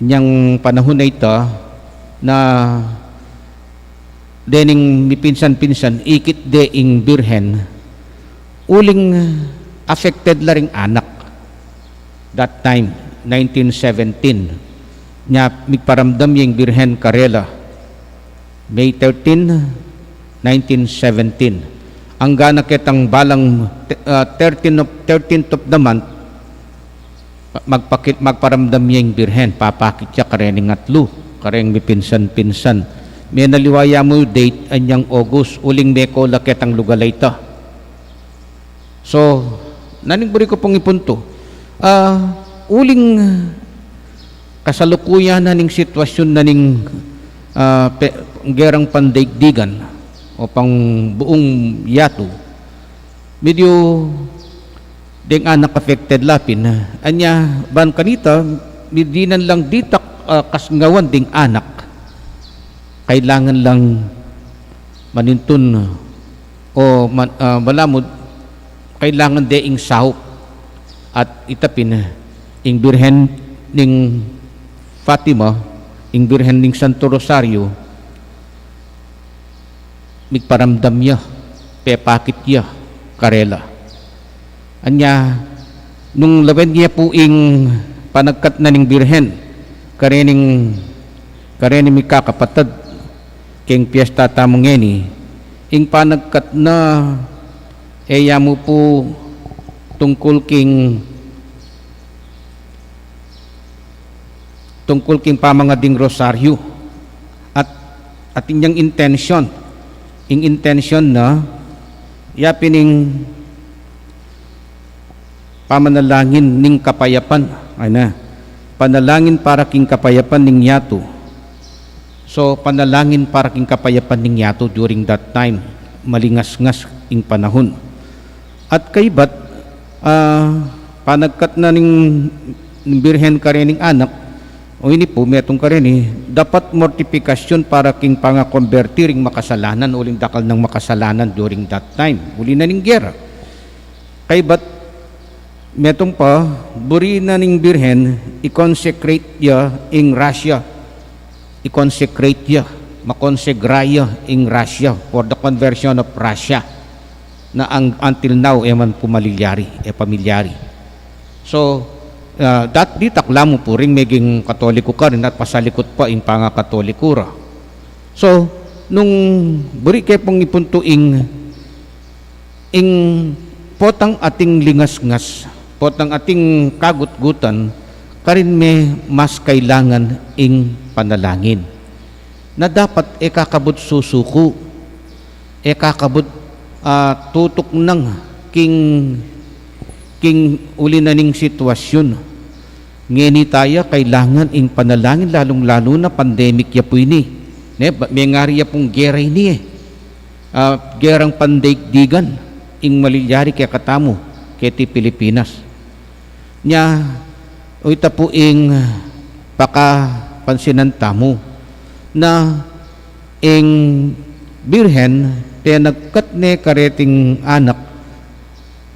Inyang panahun a ita na dening mipinsan-pinsan, ikit de ing Birhen, uling affected la ring anak. That time, nineteen seventeen, nya migparamdam ya ing Birhen karela. May thirteen, nineteen seventeen. Angga na ketang balang, te-, ah, thirteen of, thirteenth of the month, magpaki-, magparamdam ya ing Birhen, papakit ya karening atlu, kareng mipinsan-pinsan. Menaliwa ya mu date, anyang August, uling meko la ketang lugal a ita. So, nanu ing buri ku pung ipuntu? Ah, uling kasalukuyan na ning sitwasyun na ning, ah, pe-, gerang pandaigdigan o pang buung yatu, medyo deng anak affected la pin. Anya, ban kanita, dinan lang ditak, ah, kasngawan ding anak. Kailangan lang manintun o man, ah, malamud kailangan de ing saup. At ita pin, ing Birhen ning Fatima, ing Birhen ning Santo Rosario, migparamdam ya, pepakit ya karela. Anya, nung lawen ye pu ing panagkat na ning Birhen karening, karening mikakapatad keng piyesta tamu ngeni, ing panagkat na, e ya mu pu tungkul king, tungkul king pamangading rosaryo. At, at inyang intensyon, ing intensyon na, ya pin ing pamanalangin ning kapayapan. Ay na, panalangin para king kapayapan ning yatu. So, panalangin para king kapayapan ning yatu during that time, malingasngas ing panahun. At kaybat, ah, panagkat na ning, ning Birhen karening anak, o ini pu, metung kareni, dapat mortifikasyon para king pangakomberti ring makasalanan, uling dakal nang makasalanan during that time. Uli na ning gera. Kaybat, metung pa, buri na ning Birhen, i-consecrate ya ing Russia. I-consecrate ya, makonsegra ya ing Russia for the conversion of Russia. Na ang, until now, e man pu malilyari, e pa milyari. So, ah, dat-, ditak la mu pu ring meging Katoliko karin at pasalikut pa ing pangakatoliko ra. So, nung buri ke pung ipuntu ing, ing potang ating lingasngas, potang ating kagutgutan, karin me mas kailangan ing panalangin. Na dapat e kakabud susuku, e kakabud, ah, tutuknang king, king uli na ning sitwasyun. Ngeni taya kailangan ing panalangin, lalung-lalu na pandemic ya pu ini. Ne, ba-, mengari ya pung gera ini e. Ah, gerang pandaigdigan ing malilyari kekatamu, keti Pilipinas. Nya, o ita pu ing pakapansinan tamu na ing Birhen, penagkat ne kareting anak,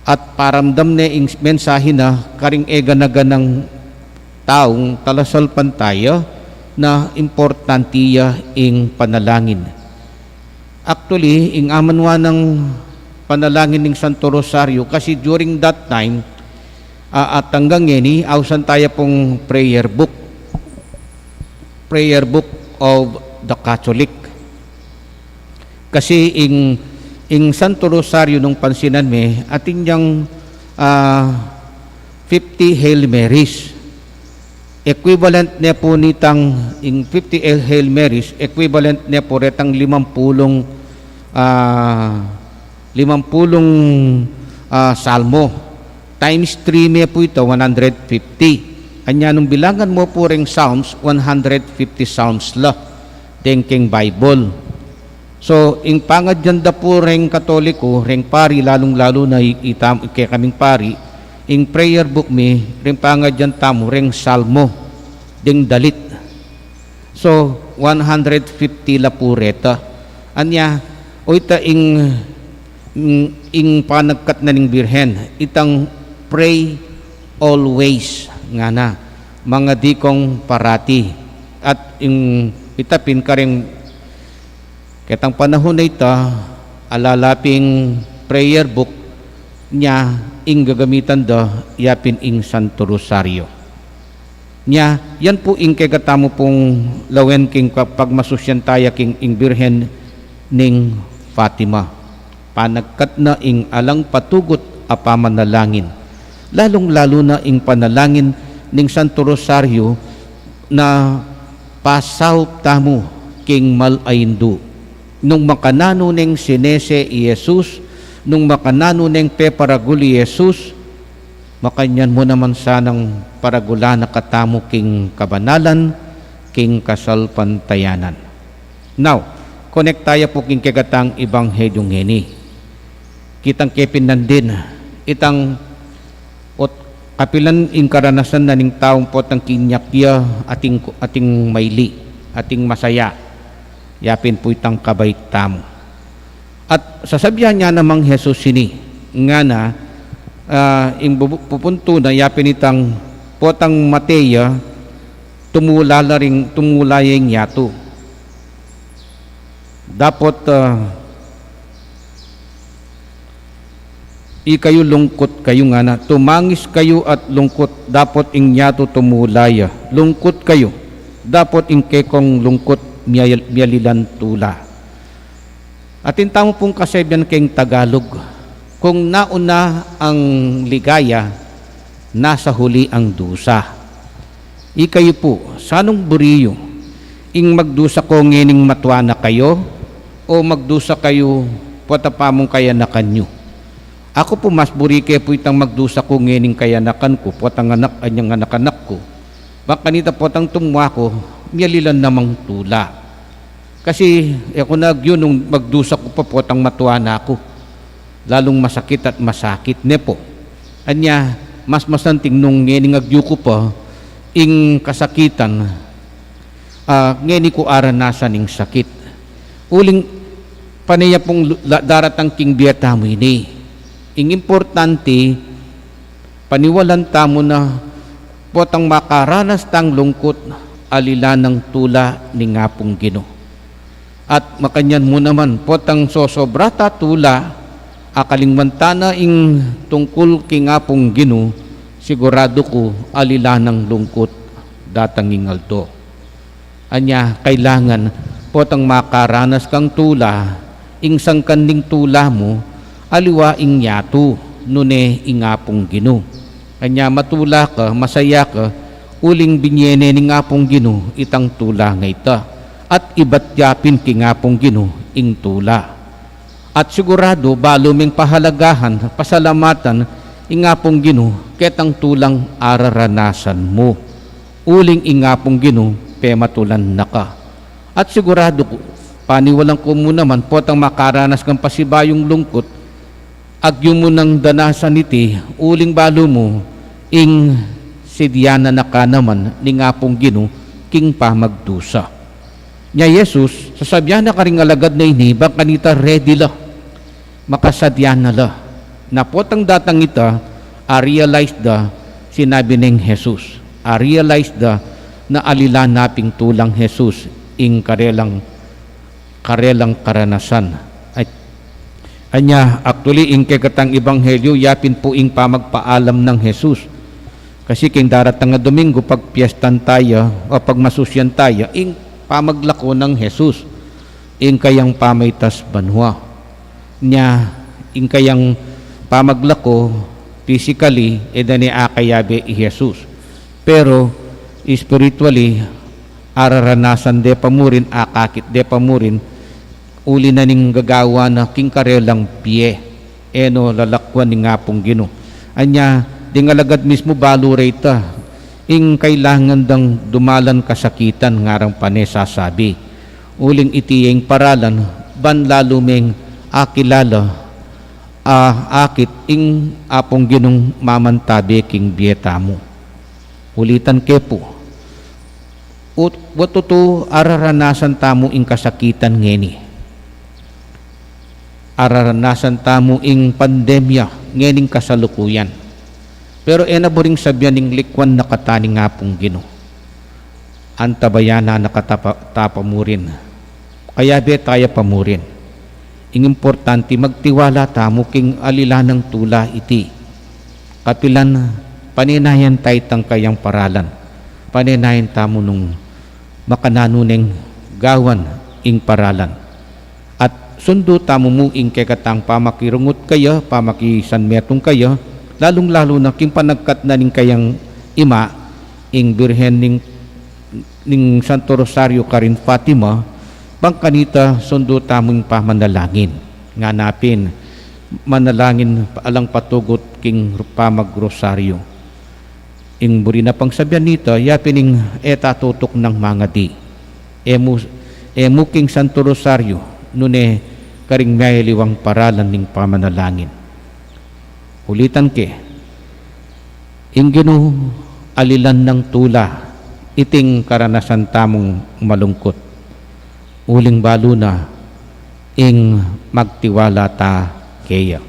at paramdam ne ing mensahe na karing e gana-ganang taung talasalpantaya na importante ya ing panalangin. Actually, ing amanwa nang panalangin ning Santo Rosario, kasi during that time, ah, at anggang ngeni, ausan taya pung prayer book. Prayer book of the Catholic. Kasi ing, ing Santo Rosario nung pansinan me, atin yang, ah, fifty Hail Marys. Equivalent ne pu nitang, ing fifty Hail Marys, equivalent ne pu retang limampulung, ah, limampulung, ah, salmo. Times three me pu ita, one hundred fifty. Anya nung bilangan mu pu reng Psalms, one hundred fifty Psalms la deng keng Bible. So, ing pangadyan da pu reng Katoliko, reng pari, lalung-lalu na i-, itam-, kekaming pari, ing prayer book mi, reng pangadyan tamu, reng Salmo, deng dalit. So, one hundred fifty la pu reta. Anya, o ita ing, ing, ing panagkat na ning Birhen, itang pray always, ngana, mangadi kong parati. At ing ita pin kareng ketang panahun a ita, ala la ping prayer book, nya ing gagamitan da, ya pin ing Santo Rosario. Nya, yan pu ing kekatamu pung lawen king ka-, pagmasusyan taya king ing Birhen ning Fatima. Panagkat na ing alang patugut a pamanalangin. Lalung-lalu na ing panalangin ning Santo Rosario na pasaup tamu king mal a indu. Nung makananu neng sinese i Jesus, nung makananu neng peparagul i Jesus, makanyan mu naman sanang paragulan na katamu king kabanalan, king kasalpantayanan. Now, connect taya pu king kekatang ebanghelyo ngeni. Kitang kepin nandin, itang ot-, kapilan ing karanasan na ning taung potang kinyak ya ating, ating maili, ating masaya. Ya pin pu itang kabait tamu. At sasabian ya namang Jesus ini, ngana, ah, ing bubu-, pupuntu na, yapin itang potang mate ya, tumula la ring, tumula ya ing yatu. Dapot, ah, ikayu lungkut kayu, ngana, tumangis kayu at lungkut, dapot ing yatu tumula ya. Lungkut kayu, dapot ing kekong lungkut mial-, mialilan tula. Atin tamu pung kasebian keng Tagalog, kung nauna ang ligaya, nasa huli ang dusa. Ikayu pu, sanung buri yu, ing magdusa ku ngening matua na kayu, o magdusa kayu potang pamung kayanakan yu? Aku pu, mas buri ke pu itang magdusa ku ngening kayanakan ku, potang anak, anyang anak-anak ku. Bang kanita potang tumua ku, mialilan namang tula. Kasi, e ku na agyu nung magdusa ku pa potang matua na ku. Lalung masakit at masakit, ne pu. Anya, mas masanting nung ngening agyu ku pa, ing kasakitan, ah, ngeni ku aranasan ing sakit. Uling pane ya pung lu-, la-, daratang king bie tamu ini. Ing importante, paniwalan tamu na potang makaranas tang lungkut, alilan nang tula ning Apung Ginu. At makanyan mu naman, potang sosobra ta tula, akalingwan ta na ing tungkul king Apung Ginu, siguradu ku alilan nang lungkut datang ing aldo. Anya, kailangan potang makaranas kang tula, ing sangkan ning tula mu, aliwa ing yatu, nune ing Apung Ginu. Anya, matula ka, masaya ka, uling binie ne ning Apung Ginu itang tula a ita. At ibat ya pin king Apung Ginu ing tula. At siguradu, balu meng pahalagahan, pasalamatan ing Apung Ginu ketang tulang araranasan mu. Uling ing Apung Ginu pematulan na ka. At siguradu ku, paniwalan ku mu naman, potang makaranas kang pasibayung lungkut, agyu mu nang danasan iti, uling balu mu, ing sedian na ka naman ning Apung Ginu king pamagdusa. Nya Jesus, sasabian na karing alagad na ini, bang kanita ready la, makasadya na la. Na potang datang ita, a-realize da, sinabi neng Jesus. A-realize da, na alilan na pin tulang Jesus, ing karelang, karelang karanasan. Ay, anya, actually, ing kekatang ebanghelyo, yapin pu ing pamagpaalam nang Jesus. Kasi king daratang a Domingo, pagpiestan taya, o pagmasusyan taya, ing pamaglako nang Jesus, ing kayang pamaitas banua. Nya, ing kayang pamaglako, physically, e da ne akayabe i Jesus. Pero, spiritually, araranasan de pa murin, akakit de pa murin, uli na ning gagawan na king karelang bie, e no lalakwan ning Apung Ginu. Anya, ding alagad mismu balu reta, ing kailangan dang dumalan kasakitan, ngarang pane sasabi. Uling iti ing paralan, ban lalu meng akilala, a, akit ing Apung Ginung mamantabe king bie tamu. Ulitan ke pu. Ut-, wa tutu araranasan tamu ing kasakitan ngeni. Araranasan tamu ing pandemya ngening kasalukuyan. Pero e na buring sabian ing likwan na kata ning Apung Ginu. Antabayanan na kata pa, ta pa murin. Kayabe taya pa murin. Ing importante, magtiwala tamu king alilan nang tula iti. Kapilan, panenayan ta itang kayang paralan. Panenayan tamu nung makananu neng gawan ing paralan. At sundu tamu mu ing kekatang pamakirungut kaya, pamakisanmetung kaya, lalung-lalu na king panagkat na ning kayang ima, ing Birhen ning, ning Santo Rosario karin Fatima, bang kanita sundu tamu ing pamanalangin. Ngana pin, manalangin alang patugut king pamagrosaryo. Ing buri na pang sabian nita, yapin ing e ta tutuknang mangadi. E mu, e mu king Santo Rosario, nune karing miyayaliwang paralan ning pamanalangin. Ulitan ke, ing Ginu alilan nang tula, iting karanasan tamung malungkut. Uling balu na, ing magtiwala ta keya.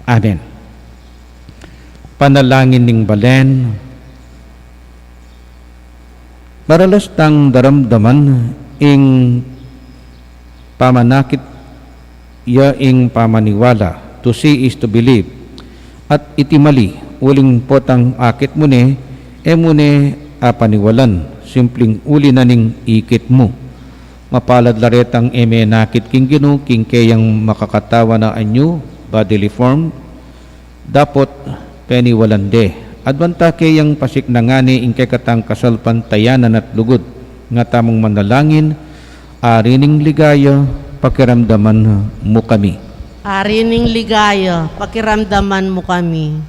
Amen. Panalangin ning balen. Maralas tang daramdaman ing pamanakit ya ing pamaniwala, to see is to believe. At iti mali, uling potang akit mu ne, e mu ne apaniwalan, simpling uli na ning ikit mu. Mapalad la retang e menakit king Ginu, king keyang makakatawan a anyu, bodily form, dapot peniwalan de. Aduan ta keyang pasiknangan ne ing kekatang kasalpantayanan at lugud, nga tamung manalangin, Ari ning ligaya, pakiramdaman mu kami. Ari ning ligaya, pakiramdaman mu kami.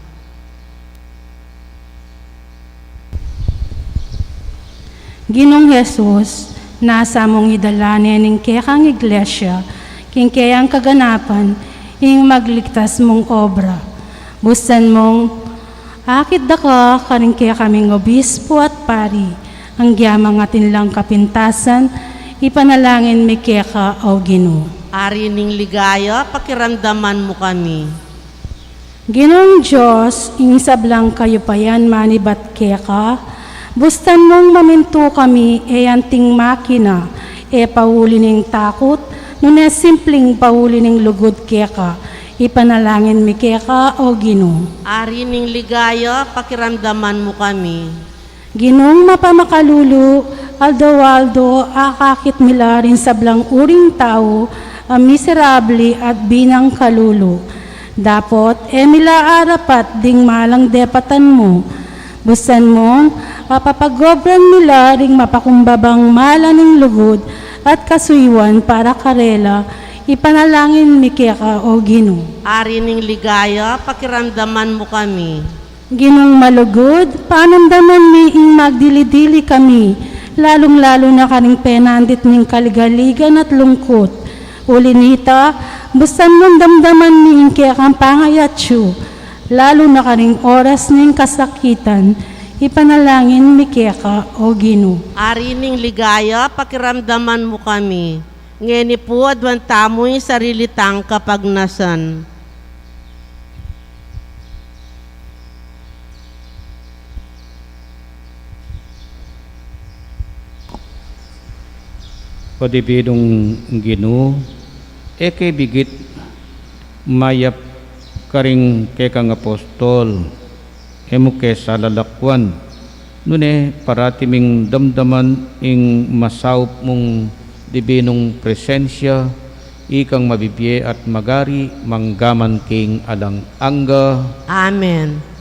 Ginung Jesus, nasa mung idala ne ning kekang iglesia, king keyang kaganapan, ing magligtas mung obra. Bustan mung, akit da ka karing kekaming obispo at pari, anggyang atin lang kapintasan, ipanalangin mi keka, O Ginu. Ari ning ligaya, pakiramdaman mu kami. Ginung Dios, ing sablang kayupayan manibat keka, bustan mung mamintu kami, e anting makina, e pauli ning takut, nune simpling pauli ning lugud keka, ipanalangin mi keka, O Ginu. Ari ning ligaya, pakiramdaman mu kami. Ginung mapamakalulu, aldo-aldo akakit mi la ring sablang uring tau a miserable at binang kalulu. Dapot e mi la arapat ding malang depatan mu. Bustan mung apapagobran mi la ring mapakumbabang mala ning lugud at kasuyuan para karela, ipanalangin mi keka, O Ginu. Ari ning ligaya, pakiramdaman mu kami. Ginung malugud, panamdaman mi ing magdili-dili kami, lalung-lalu na karing penandit ning kaligaligan at lungkut. Uli nita, bustan mung damdaman mi ing kekang pangayatsu, lalu na karing oras ning kasakitan, ipanalangin mi keka, O Ginu. Ari ning ligaya, pakiramdaman mu kami. Ngeni pu aduan tamu ing sarili tang kapagnasan. O Dibinung Ginu, e ke bigit mayap karing kekang apostol, e mu ke salalakuan, nune parati ming damdaman ing masaup mung dibinung presensya, ikang mabibie at magari manggaman king alang angga. Amen.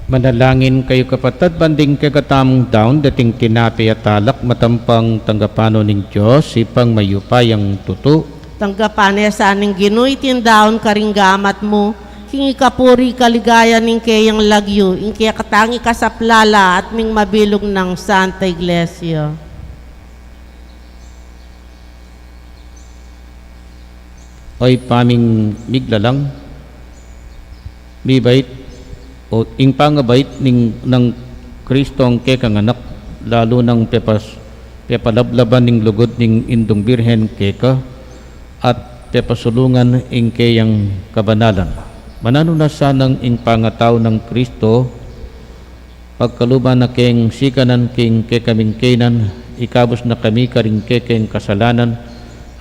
Manalangin kayu, kapatad, ban ding kekatamung daun, deting tinape at alak, matampang tanggapan no ning Dios, Ibpang mayupayang tutu. Tanggapan na sa ning Ginu iting daun karing gamat mu, king ikapuri kaligayan ning keyang lagyu, ing kekatang ikasaplala at ning mabilug nang Santa Iglesia. O Ibpa ming miglalang, mibait, o ing pangabait ning, nang Kristong kekang anak, lalu nang pepas-, pepalablaban ning lugud ning Indung Birhen keka, at pepasulungan ing keyang kabanalan. Mananu na sanang ing pangatau nang Kristo, pagkaluban na keng sikanan king kekaming keynan, ikabus na kami karing kekeng kasalanan,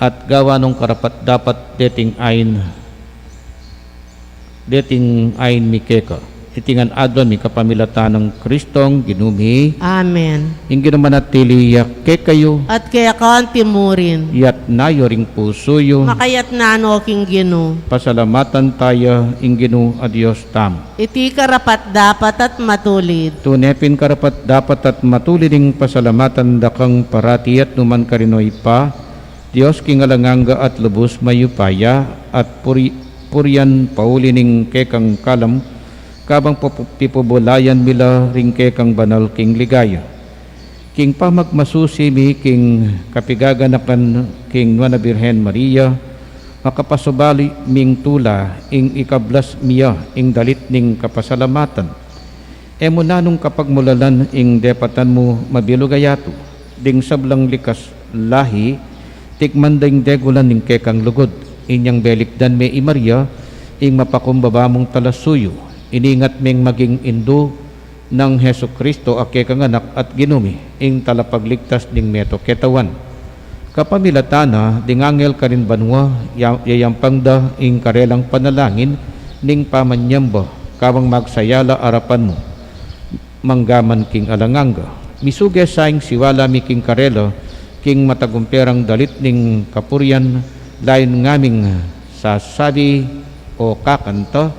at gawan nong karapat-dapat deting ain, deting ain mi keka. Iti ngan adwan mi kapamilatan nang Kristong Ginu mi. Amen. Ing Ginu manatili ya kekayu. At keka anti murin. Iyatas yu ring pusu yu. Makayatas no king Ginu. Pasalamatan taya ing Ginu a Dios tamu. Iti karapat-dapat at matulid. Tune pin karapat-dapat at matulid ing pasalamatan da kang parati at nukarin man, O Ibpa, Dios king alang angga at lubus mayupaya, at puri-, purian pauli ning kekang kalam, kabang pupu-, pipubulayan mi la ring kekang banal king ligaya. King pamagmasusi mi king kapigaganakan king Nuan a Birhen Maria, makapasubali ming tula ing ikablas mi ya ing dalit ning kapasalamatan. E mu nanung kapagmulalan ing depatan mu mabilug a yatu, ding sablang likas lahi, tikman da ing degulan ning kekang lugud. Inyang belikdan me i Maria, ing mapakumbaba mung talasuyu, iningat meng maging indu nang Jesucristo a kekang Anak at Ginu mi, ing talapagligtas ning meto ketawan. Kapamilatan na, ding anghel karin banua, ya-, yayampang da ing karelang panalangin ning pamanyamba, kabang magsaya la arapan mu, mangga man king alang angga. Misuge sa ing siwala mi king karela, king matagumperang dalit ning kapurian, layun ngaming sasabi o kakanta.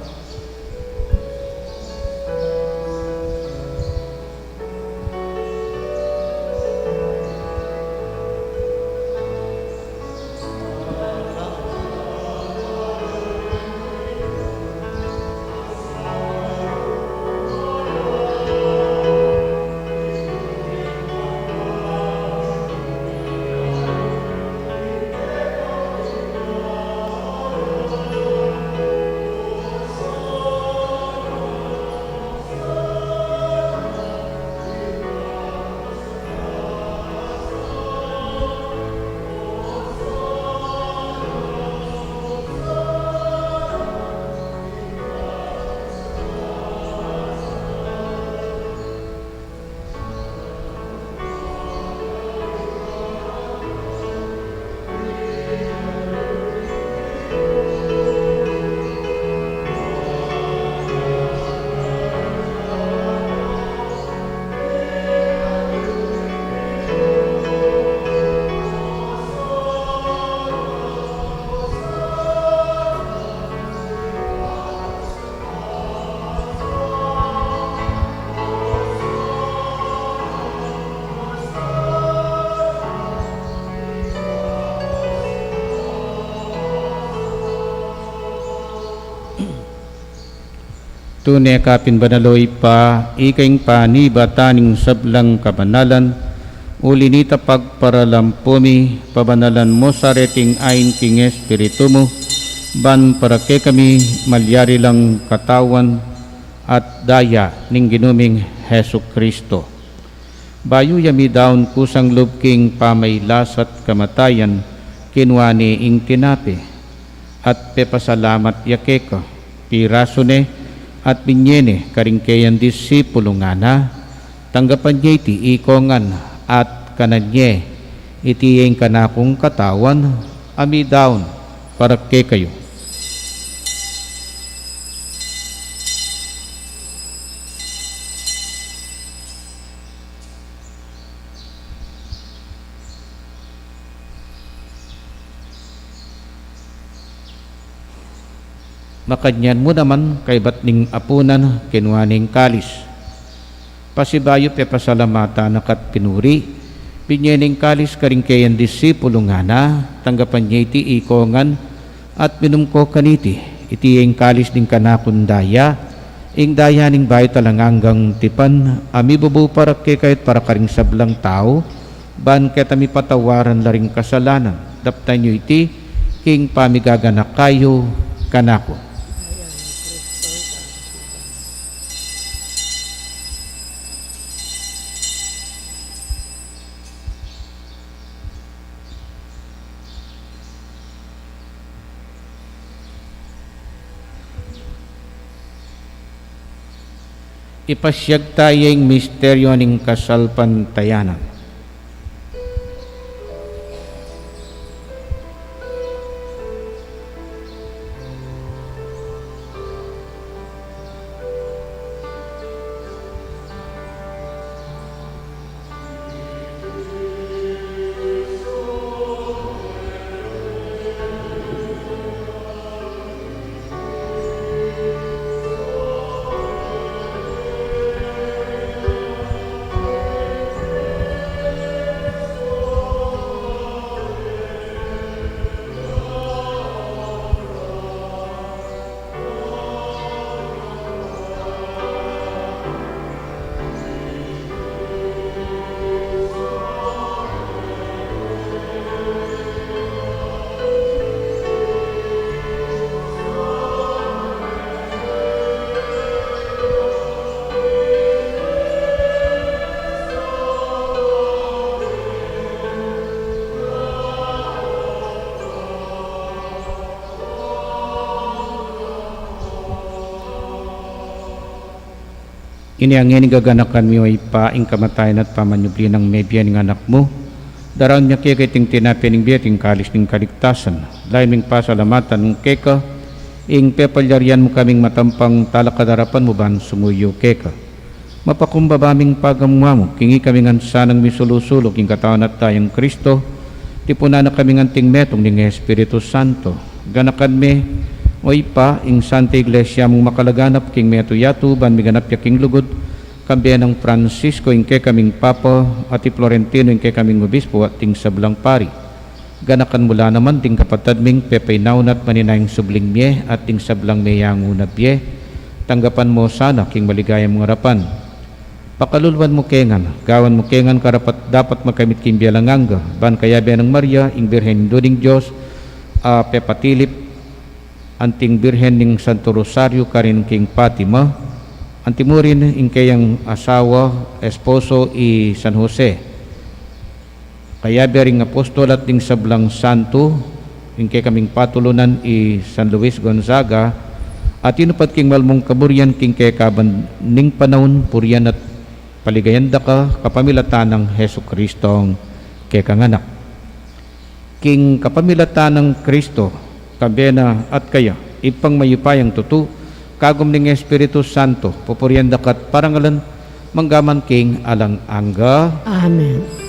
Tune ka pin banal, o Ibpa, ika ing panibatan ning sablang kabanalan, uli nita pagparalampu mi, pabanalan mu sa reting ain king Espiritu mu, Ban para kekami malyari lang katawan at daya ning Ginu ming Jesucristo. Bayu ya midaun kusang lub king pamailas at kamatayan, kinua ne ing tinape, at pepasalamat ya keka, pirasu ne, at binye ne karing keyang disipulu, ngana: Tanggapan ye iti ikong ngan, at kanan ye, iti ing kanakung katawan, a midaun para kekayu. Makanyan mu naman, kaybat ning apunan, kinua ne ing kalis. Pasibayu pepasalamatan na ka't pinuri, binye ne ing kalis karing keyang disipulu, ngana: Tanggapan ye iti ikong ngan, at minum ko kaniti, iti ing kalis ning kanakung daya, ing daya ning bayu at alang anggang tipan, a mibubu para kekayu at para karing sablang tau, ban keta mipatawaran la ring kasalanan. Daptan yu iti king pamigaganaka yu kanaku. Ipasiag taya ing misteryo ning kasalpantayanan. Inya ngeni gaganakan mi, o Ibpa, ing kamatayan at pamanyubli nang mebie ning Anak mu. Daraun mi keka iting tinape ning bie at ing kalis ning kaligtasan. Lalu ming pasalamatan keka ing pepalyarian mu kaming matampang talakad king arapan mu ban sumuyu keka. Mapakumbaba ming pagamu-amu king ikami ngan sanang misulu-sulu king katawan at dayang Kristo, tipunan na kami ngan anting metung ning Espiritu Santo. Ganakan me, o Ibpa, ing Santa Iglesia mung makalaganap king metung yatu, ban miganap ya king lugud, kambe nang Francisco ing kekaming Papa, at i Florentino ing kekaming Obispo, at ding sablang pari. Ganakan mu la naman ding kapatad ming pepainaun at manenaya king subling mie, at ding sablang meyangu na bie. Tanggapan mu la sana king maligaya mung arapan. Pakaluluan mu ke ngan, gawan mu ke ngan karapat-dapat magkamit king bie alang angga, ban kayabe nang Maria, ing Birhen Indu ning Dios, a pepatilip, anting Birhen ning Santo Rosario karin king Fatima, anti mu rin ing keyang asawa, esposo, i San Jose. Kayabe ring apostol at ding sablang santo, ing kekaming patulunan i San Luis Gonzaga, a tinupad king malmung kaburian king kekaban ning panaun, purian at paligayan da ka kapamilatan nang Jesucristong kekang Anak. King kapamilatan nang Kristo, kambe na at kaya, Ibpang mayupayang tutu, kagum ning Espiritu Santo, pupurian da ka at parangalan, mangga man king alang angga. Amen.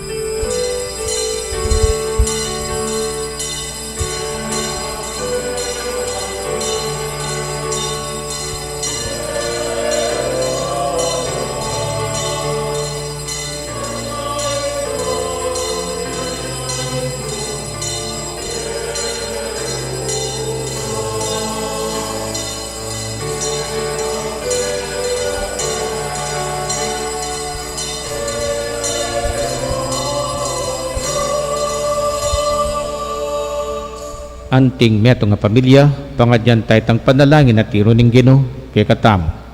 Anting metung a pamilya, Pangadyan taya itang panalangin a tiru ning Ginu kekatamu.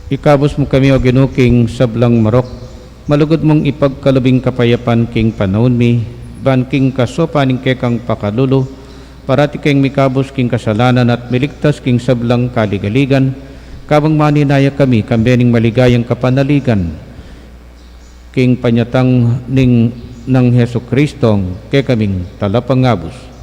Ikabus mu kami, O Ginu, king sablang marok, malugud mung ipagkalub ing kapayapan king panaun mi, ban king kasopan ning kekang pakalulu, parati keng mikabus king kasalanan at miligtas king sablang kaligaligan, kabang maninaya kami kambe ning maligayang kapanaligan, king panyatang ning nang Jesucristong kekaming Talapangabus.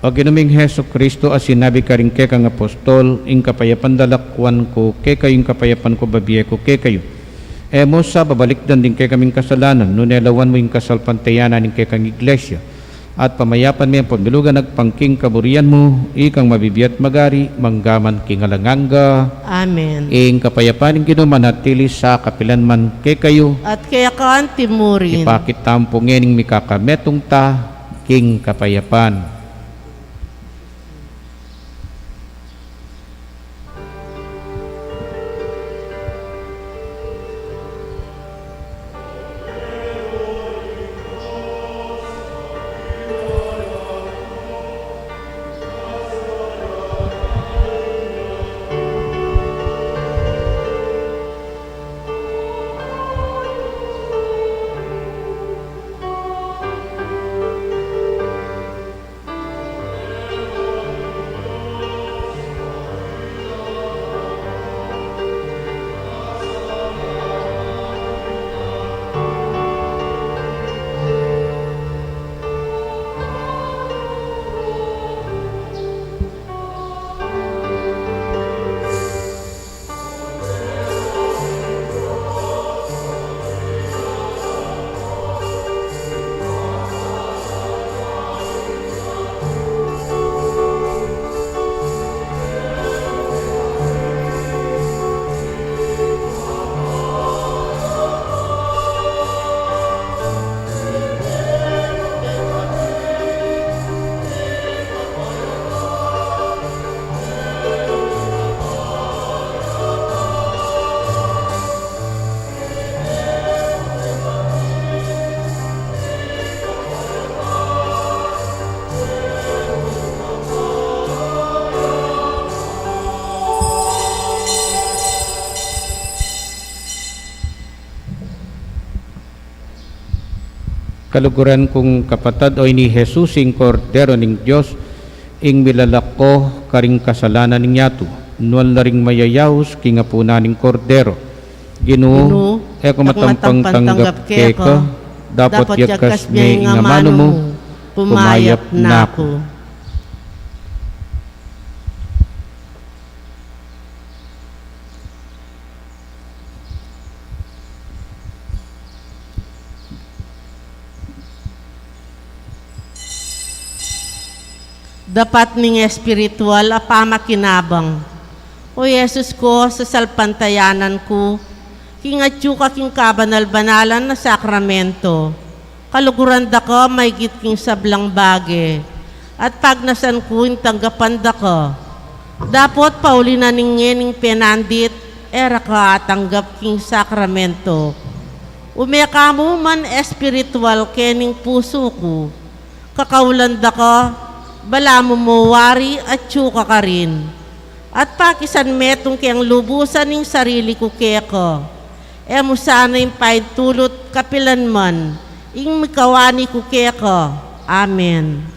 O Ginu ming Jesucristo, a sinabi karing kekang apostol, ing kapayapan da lakwan ku kekayu, ing kapayapan ku bibie ku kekayu. E mu sa babalikdan ding kekaming kasalanan, nune lawan mu ing kasalpantayanan ning kekang Iglesia. At pamayapan me ampon bilugan agpang king kaburian mu, ikang mabibie at magari, mangga man king alang angga. Amen. Ing kapayapan ning Ginu manatili sa kapilan man kekayu. At keka anti murin. Ipakit tamu pu ngening mikakametung ta king kapayapan. Kaluguran kung kapatad, o ini i Jesus, ing Kordero ning Dios, ing milalako karing kasalanan ning yatu. Nuan la ring mayayaus king apunan ning Kordero. Ginu, Ginu, e ku matampang tanggap keka, dapot yagkas me ing amanu mu, kumayap na ku. Dapat ning espiritual a pamakinabang. O Jesus ko, sasalpantayanan ku king atyu ka king kabanal-banalan a sakramento. Kaluguran da ka maigit king sablang bage, at pagnasan ku ing tanggapan da ka. Dapot pauli na ning ngening penandit, e ra ka atanggap king sakramento. Ume ka mu man espiritual kening pusu ku. Kakaulan da ka, balamu mo wari atyu ka karin. At pakisan metung keng lubusan ing sarili ku keka. E mu sana ing paintulut kapilan man ing mikawani ku keka. Amen.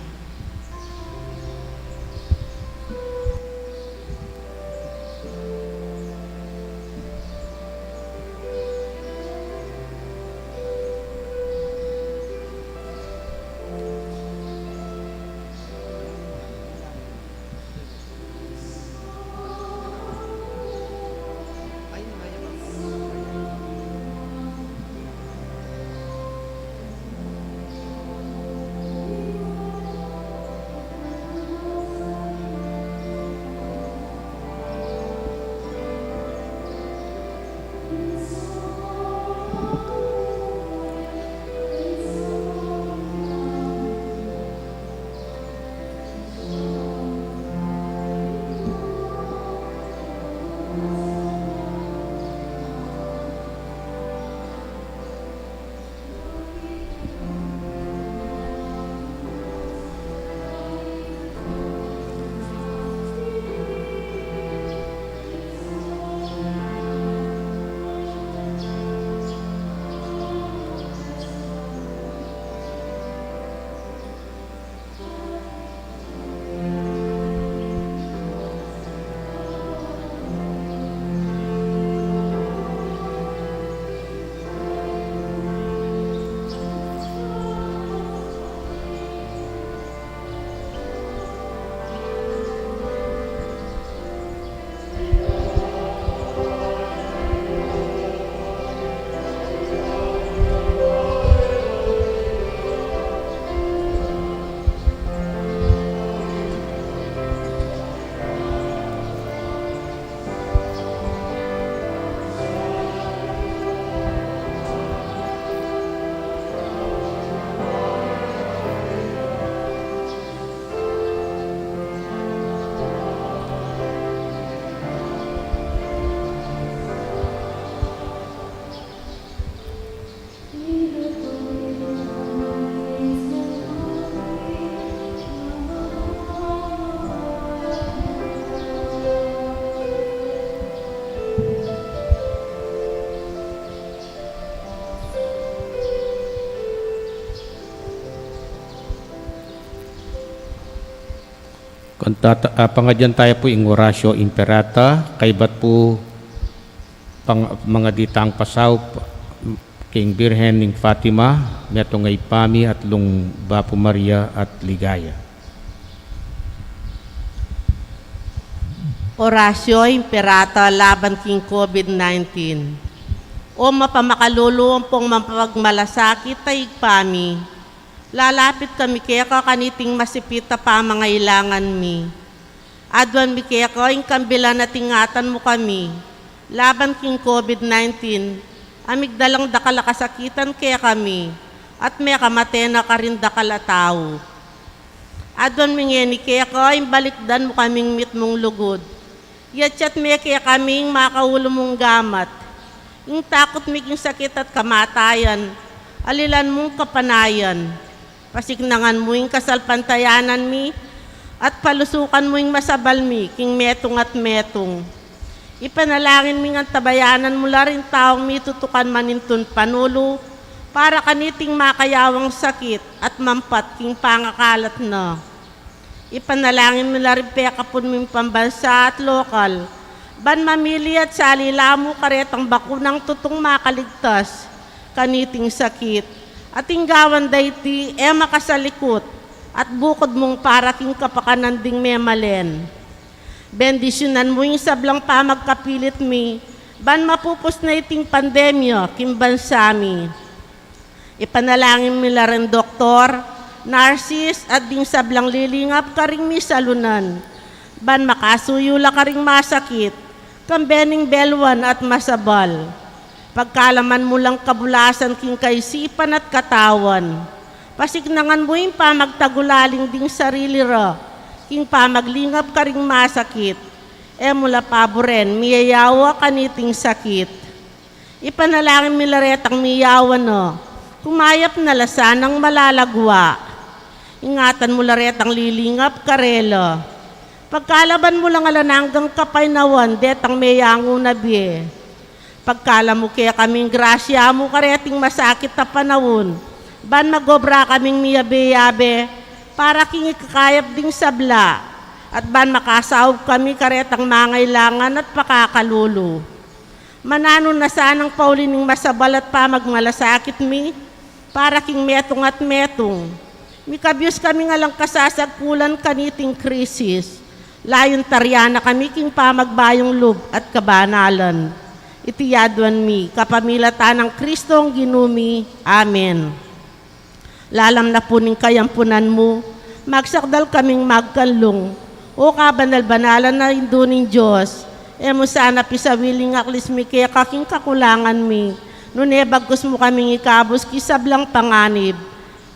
Kung tata-, ah, pangadyan taya pu ing Oratio Imperata, kaybat pu pang-, mangadi tang pasaup king Birhen ning Fatima, metung a Ibpa mi, atlung Bapu Maria at Ligaya. Oratio Imperata laban king COVID nineteen. O mapamakalulu ampong mapagmalasakit a Ibpa mi, lalapit kami keka kaniting masipit a pamangailangan mi. Aduan mi keka ing kambilan at ingatan mu kami laban king COVID nineteen, a migdalang dakal a kasakitan kekami at mekamate na karin dakal a tau. Aduan mi ngeni keka ing balikdan mu kaming mitmung lugud. Yatyat me kekami ing makaulu mung gamat. Ing takut mi king sakit at kamatayan, alilan mung kapanayan. Pasiknangan mu ing kasalpantayanan mi, at palusukan mu ing masabal mi king metung at metung. Ipanalangin ming antabayanan mu la ring taung mitutukan manintun panulu, para kaniting makayawang sakit at mampat king pangakalat na. Ipanalangin mi la ring pekapun ming pambansa at lokal, ban mamili at salila mu karetang bakunang tutung makaligtas kaniting sakit, at ing gawan da iti e makasalikut at bukud mung para king kapakanan ding memalen. Bendisyunan mu ing sablang pamagkapilit mi, ban mapupus na iting pandemya king bansa mi. Ipanalangin mi la ring doktor, narsis, at ding sablang lilingap karing misalunan, ban makasuyu la karing masakit, kambe ning belwan at masabal. Pagkalaman mu lang kabulasan king kaisipan at katawan. Pasiknangan mu ing pamagtagulaling ding sarili ra king pamaglingap karing masakit. E mu la paburen miyayawa kaniting sakit. Ipanalangin mi la retang miyawa na, kumayap na la sanang malagwa. Ingatan mu la retang lilingap karela. Pagkalaban mu lang alang anggang kapaynawan detang meyangu na bie. Pagkalub mu kekaming grasya mu kareting masakit a panaun, ban magobra kaming miyabe-yabe para king ikakayap ding sabla, at ban makasaup kami karetang mangailangan at pakakalulu. Mananu na sanang pauli ning masabal at pamagmalasakit mi, para king metung at metung. Mikabyus kaming alang kasasagkulan kaniting krisis. Layun tarian na kami king pamagbayung lub at kabanalan. Iti yaduan mi kapamilatan nang Kristong Ginu mi. Amen. Lalam na pu ning kayampunan mu, magsakdal kaming magkanlung. O kabanal-banalan a Indu ning Dios, e mu sana pisawili ing aklis mi keka king kakulangan mi, nune bagkus mu kaming ikabus king sablang panganib.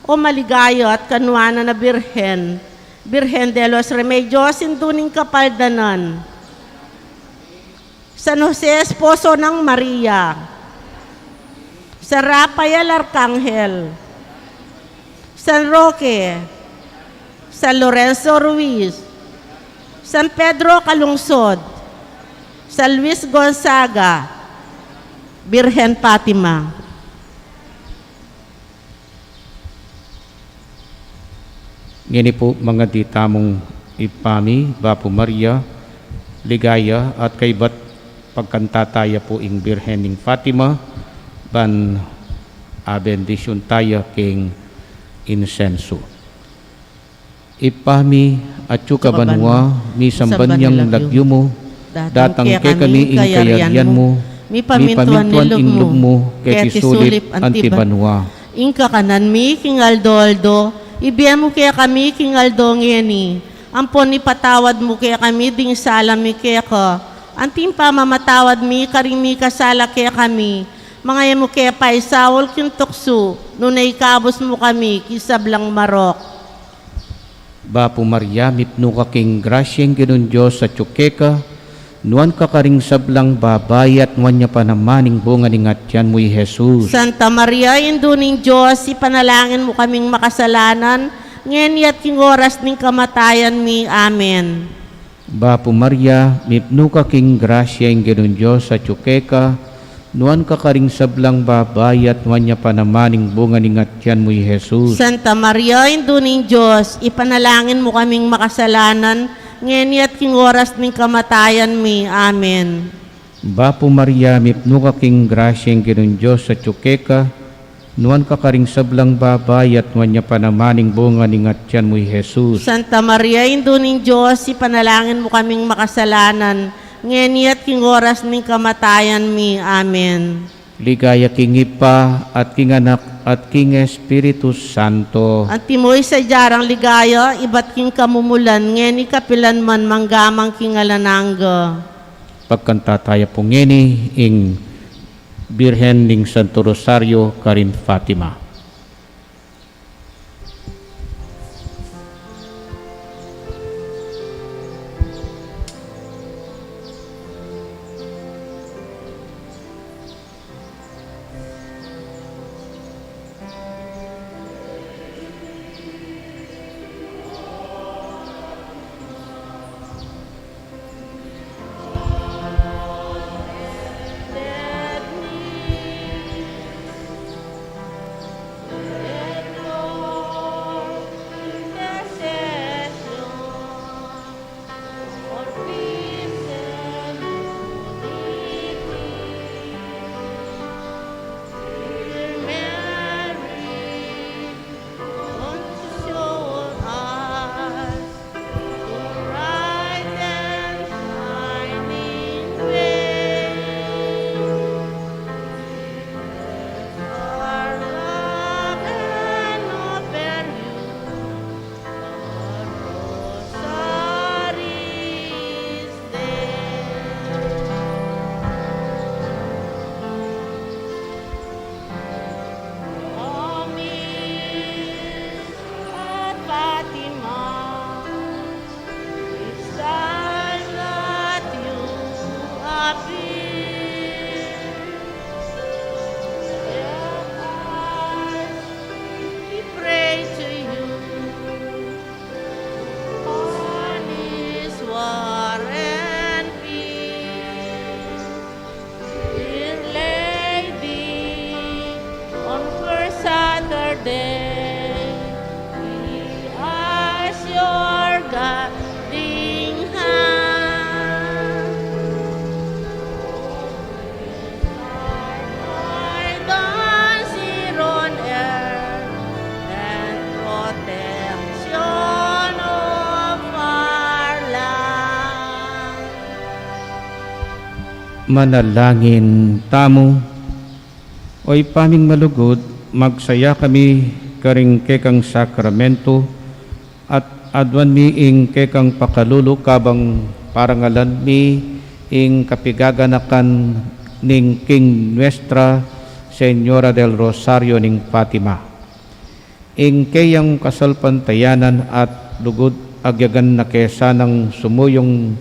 O maligaya at kanuanan a Birhen, Birhen de los Remedios, Indu ning Kapaldanan. San Jose, esposo nang Maria. San Rafael Arkanghel. San Roque. San Lorenzo Ruiz. San Pedro Calungsod. San Luis Gonzaga. Birhen Fatima. Ngeni pu, mangadi tamung Ibpa mi, Bapu Maria, ligaya at kaybat pagkanta taya pu ing Birhen ning Fatima, ban abendisyun taya king insensu. Ibpa mi, atsu ka banua, misamban ya ing lagyu mu, datang kekami ing kayarian mu, mipamintuan ing lub mu, keti sulip anti banua. Ing kakanan mi king aldo-aldo, ibie mu kekami king aldo ngeni. Ampon ipatawad mu kekami ding sala mi keka, anti ing pamamatawad mi karing mikasala kekami. Manga e mu ke paisaul king tuksu, nune ikabus mu kami king sablang marok. Bapu Maria, mipnu ka king grasya, ing Ginung Dios atyu keka, nuan ka karing sablang babai at nuan ya pa naman ing bunga ning atian mu, i Jesus. Santa Maria, Indu ning Dios, ipanalangin mu kaming makasalanan, ngeni at king oras ning kamatayan mi. Amen. Bapu Maria, mipnu ka king grasya, ing Ginung Dios atyu keka, nuan ka karing sablang babai at nuan ya pa naman ing bunga ning atian mu, i Jesus. Santa Maria, Indu ning Dios, ipanalangin mu kaming makasalanan, ngeni at king oras ning kamatayan mi. Amen. Bapu Maria, mipnu ka king grasya, ing Ginung Dios atyu keka, nuan ka karing sablang babai at nuan ya pa naman ing bunga ning atian mu, i Jesus. Santa Maria, Indu ning Dios, ipanalangin mu kaming makasalanan, ngeni at king oras ning kamatayan mi. Amen. Ligaya king Ibpa, at king Anak, at king Espiritu Santo. Antimo ing sadya rang ligaya, ibat king kamumulan, ngeni kapilan man, mangga man king alang angga. Pagkanta taya pu ngeni ing Birhen ning Santo Rosario karin Fatima. Manalangin tamu. O Ibpa ming malugud, magsaya kami karing kekang sakramento, at aduan mi ing kekang pakalulu kabang parangalan mi ing kapigaganakan ning king Nuestra Señora del Rosario ning Fatima. Ing keyang kasalpantayanan at lugud agyagan na ke sanang sumuyung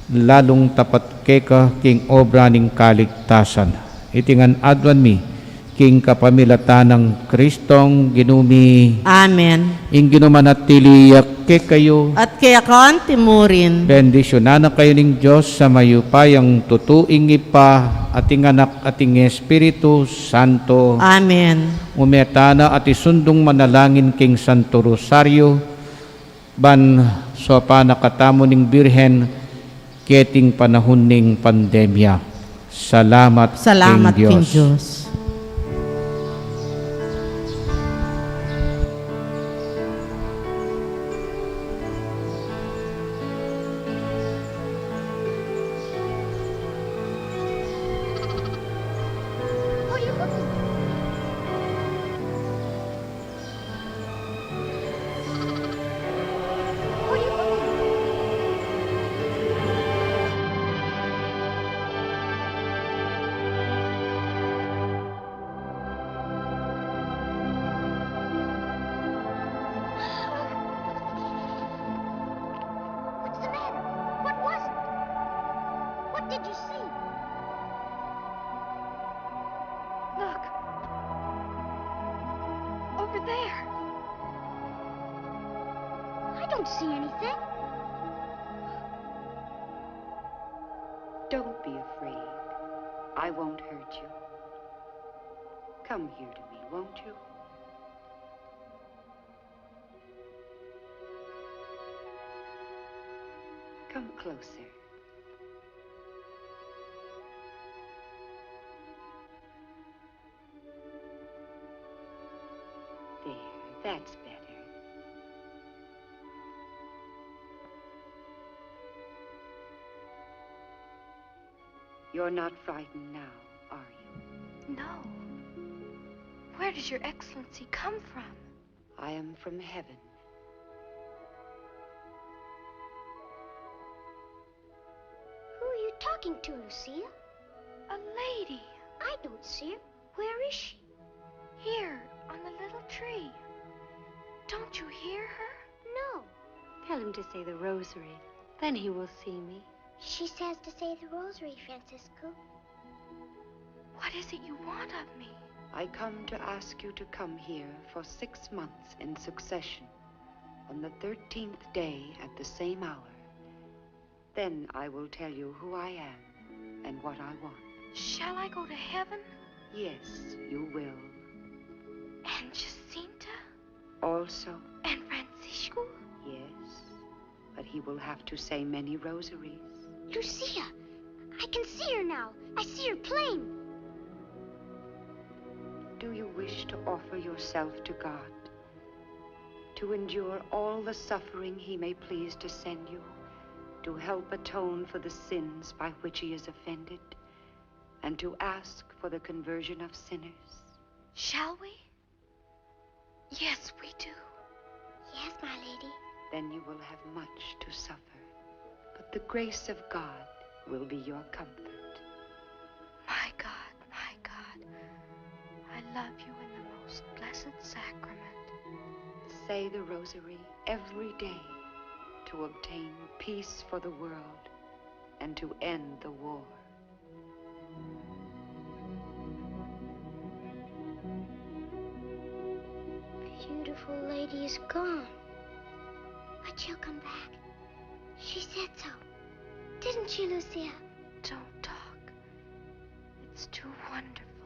lalung tapat keka king obra ning kaligtasan. Iti ngan aduan mi king kapamilatan nang Kristong Ginu mi. Amen. Ing Ginu manatili ya kekayu. At kaya kanti mu rin. Bendisyunan na kayu ning Dios a mayupayang tutu, ing Ibpa, at ing Anak, at ing Espiritu Santo. Amen. Ume tana at isundung manalangin king Santo Rosario, ban saupan na katamu ning Birhen keting panahun ning pandemya. Salamat king Dios. Salamat king Dios. What's the matter? What was it? What did you see? Look. Over there. I don't see anything. Don't be afraid. I won't hurt you. Come here to me, won't you? Come closer. There, that's better. You're not frightened now, are you? No. Where does Your Excellency come from? I am from heaven. Who are you talking to, Lucia? A lady. I don't see her. Where is she? Here, on the little tree. Don't you hear her? No. Tell him to say the rosary. Then he will see me. She says to say the rosary, Francisco. What is it you want of me? I come to ask you to come here for six months in succession, on the thirteenth day at the same hour. Then I will tell you who I am and what I want. Shall I go to heaven? Yes, you will. And Jacinta? Also. And Francisco? Yes, but he will have to say many rosaries. Lucia, I can see her now. I see her plain. Do you wish to offer yourself to God, to endure all the suffering He may please to send you, to help atone for the sins by which He is offended, and to ask for the conversion of sinners? Shall we? Yes, we do. Yes, my lady. Then you will have much to suffer, but the grace of God will be your comfort. My God, my God, I love you in the most blessed sacrament. Say the rosary every day to obtain peace for the world and to end the war. The beautiful lady is gone. But she'll come back. She said so. Didn't she, Lucia? Don't talk. It's too wonderful.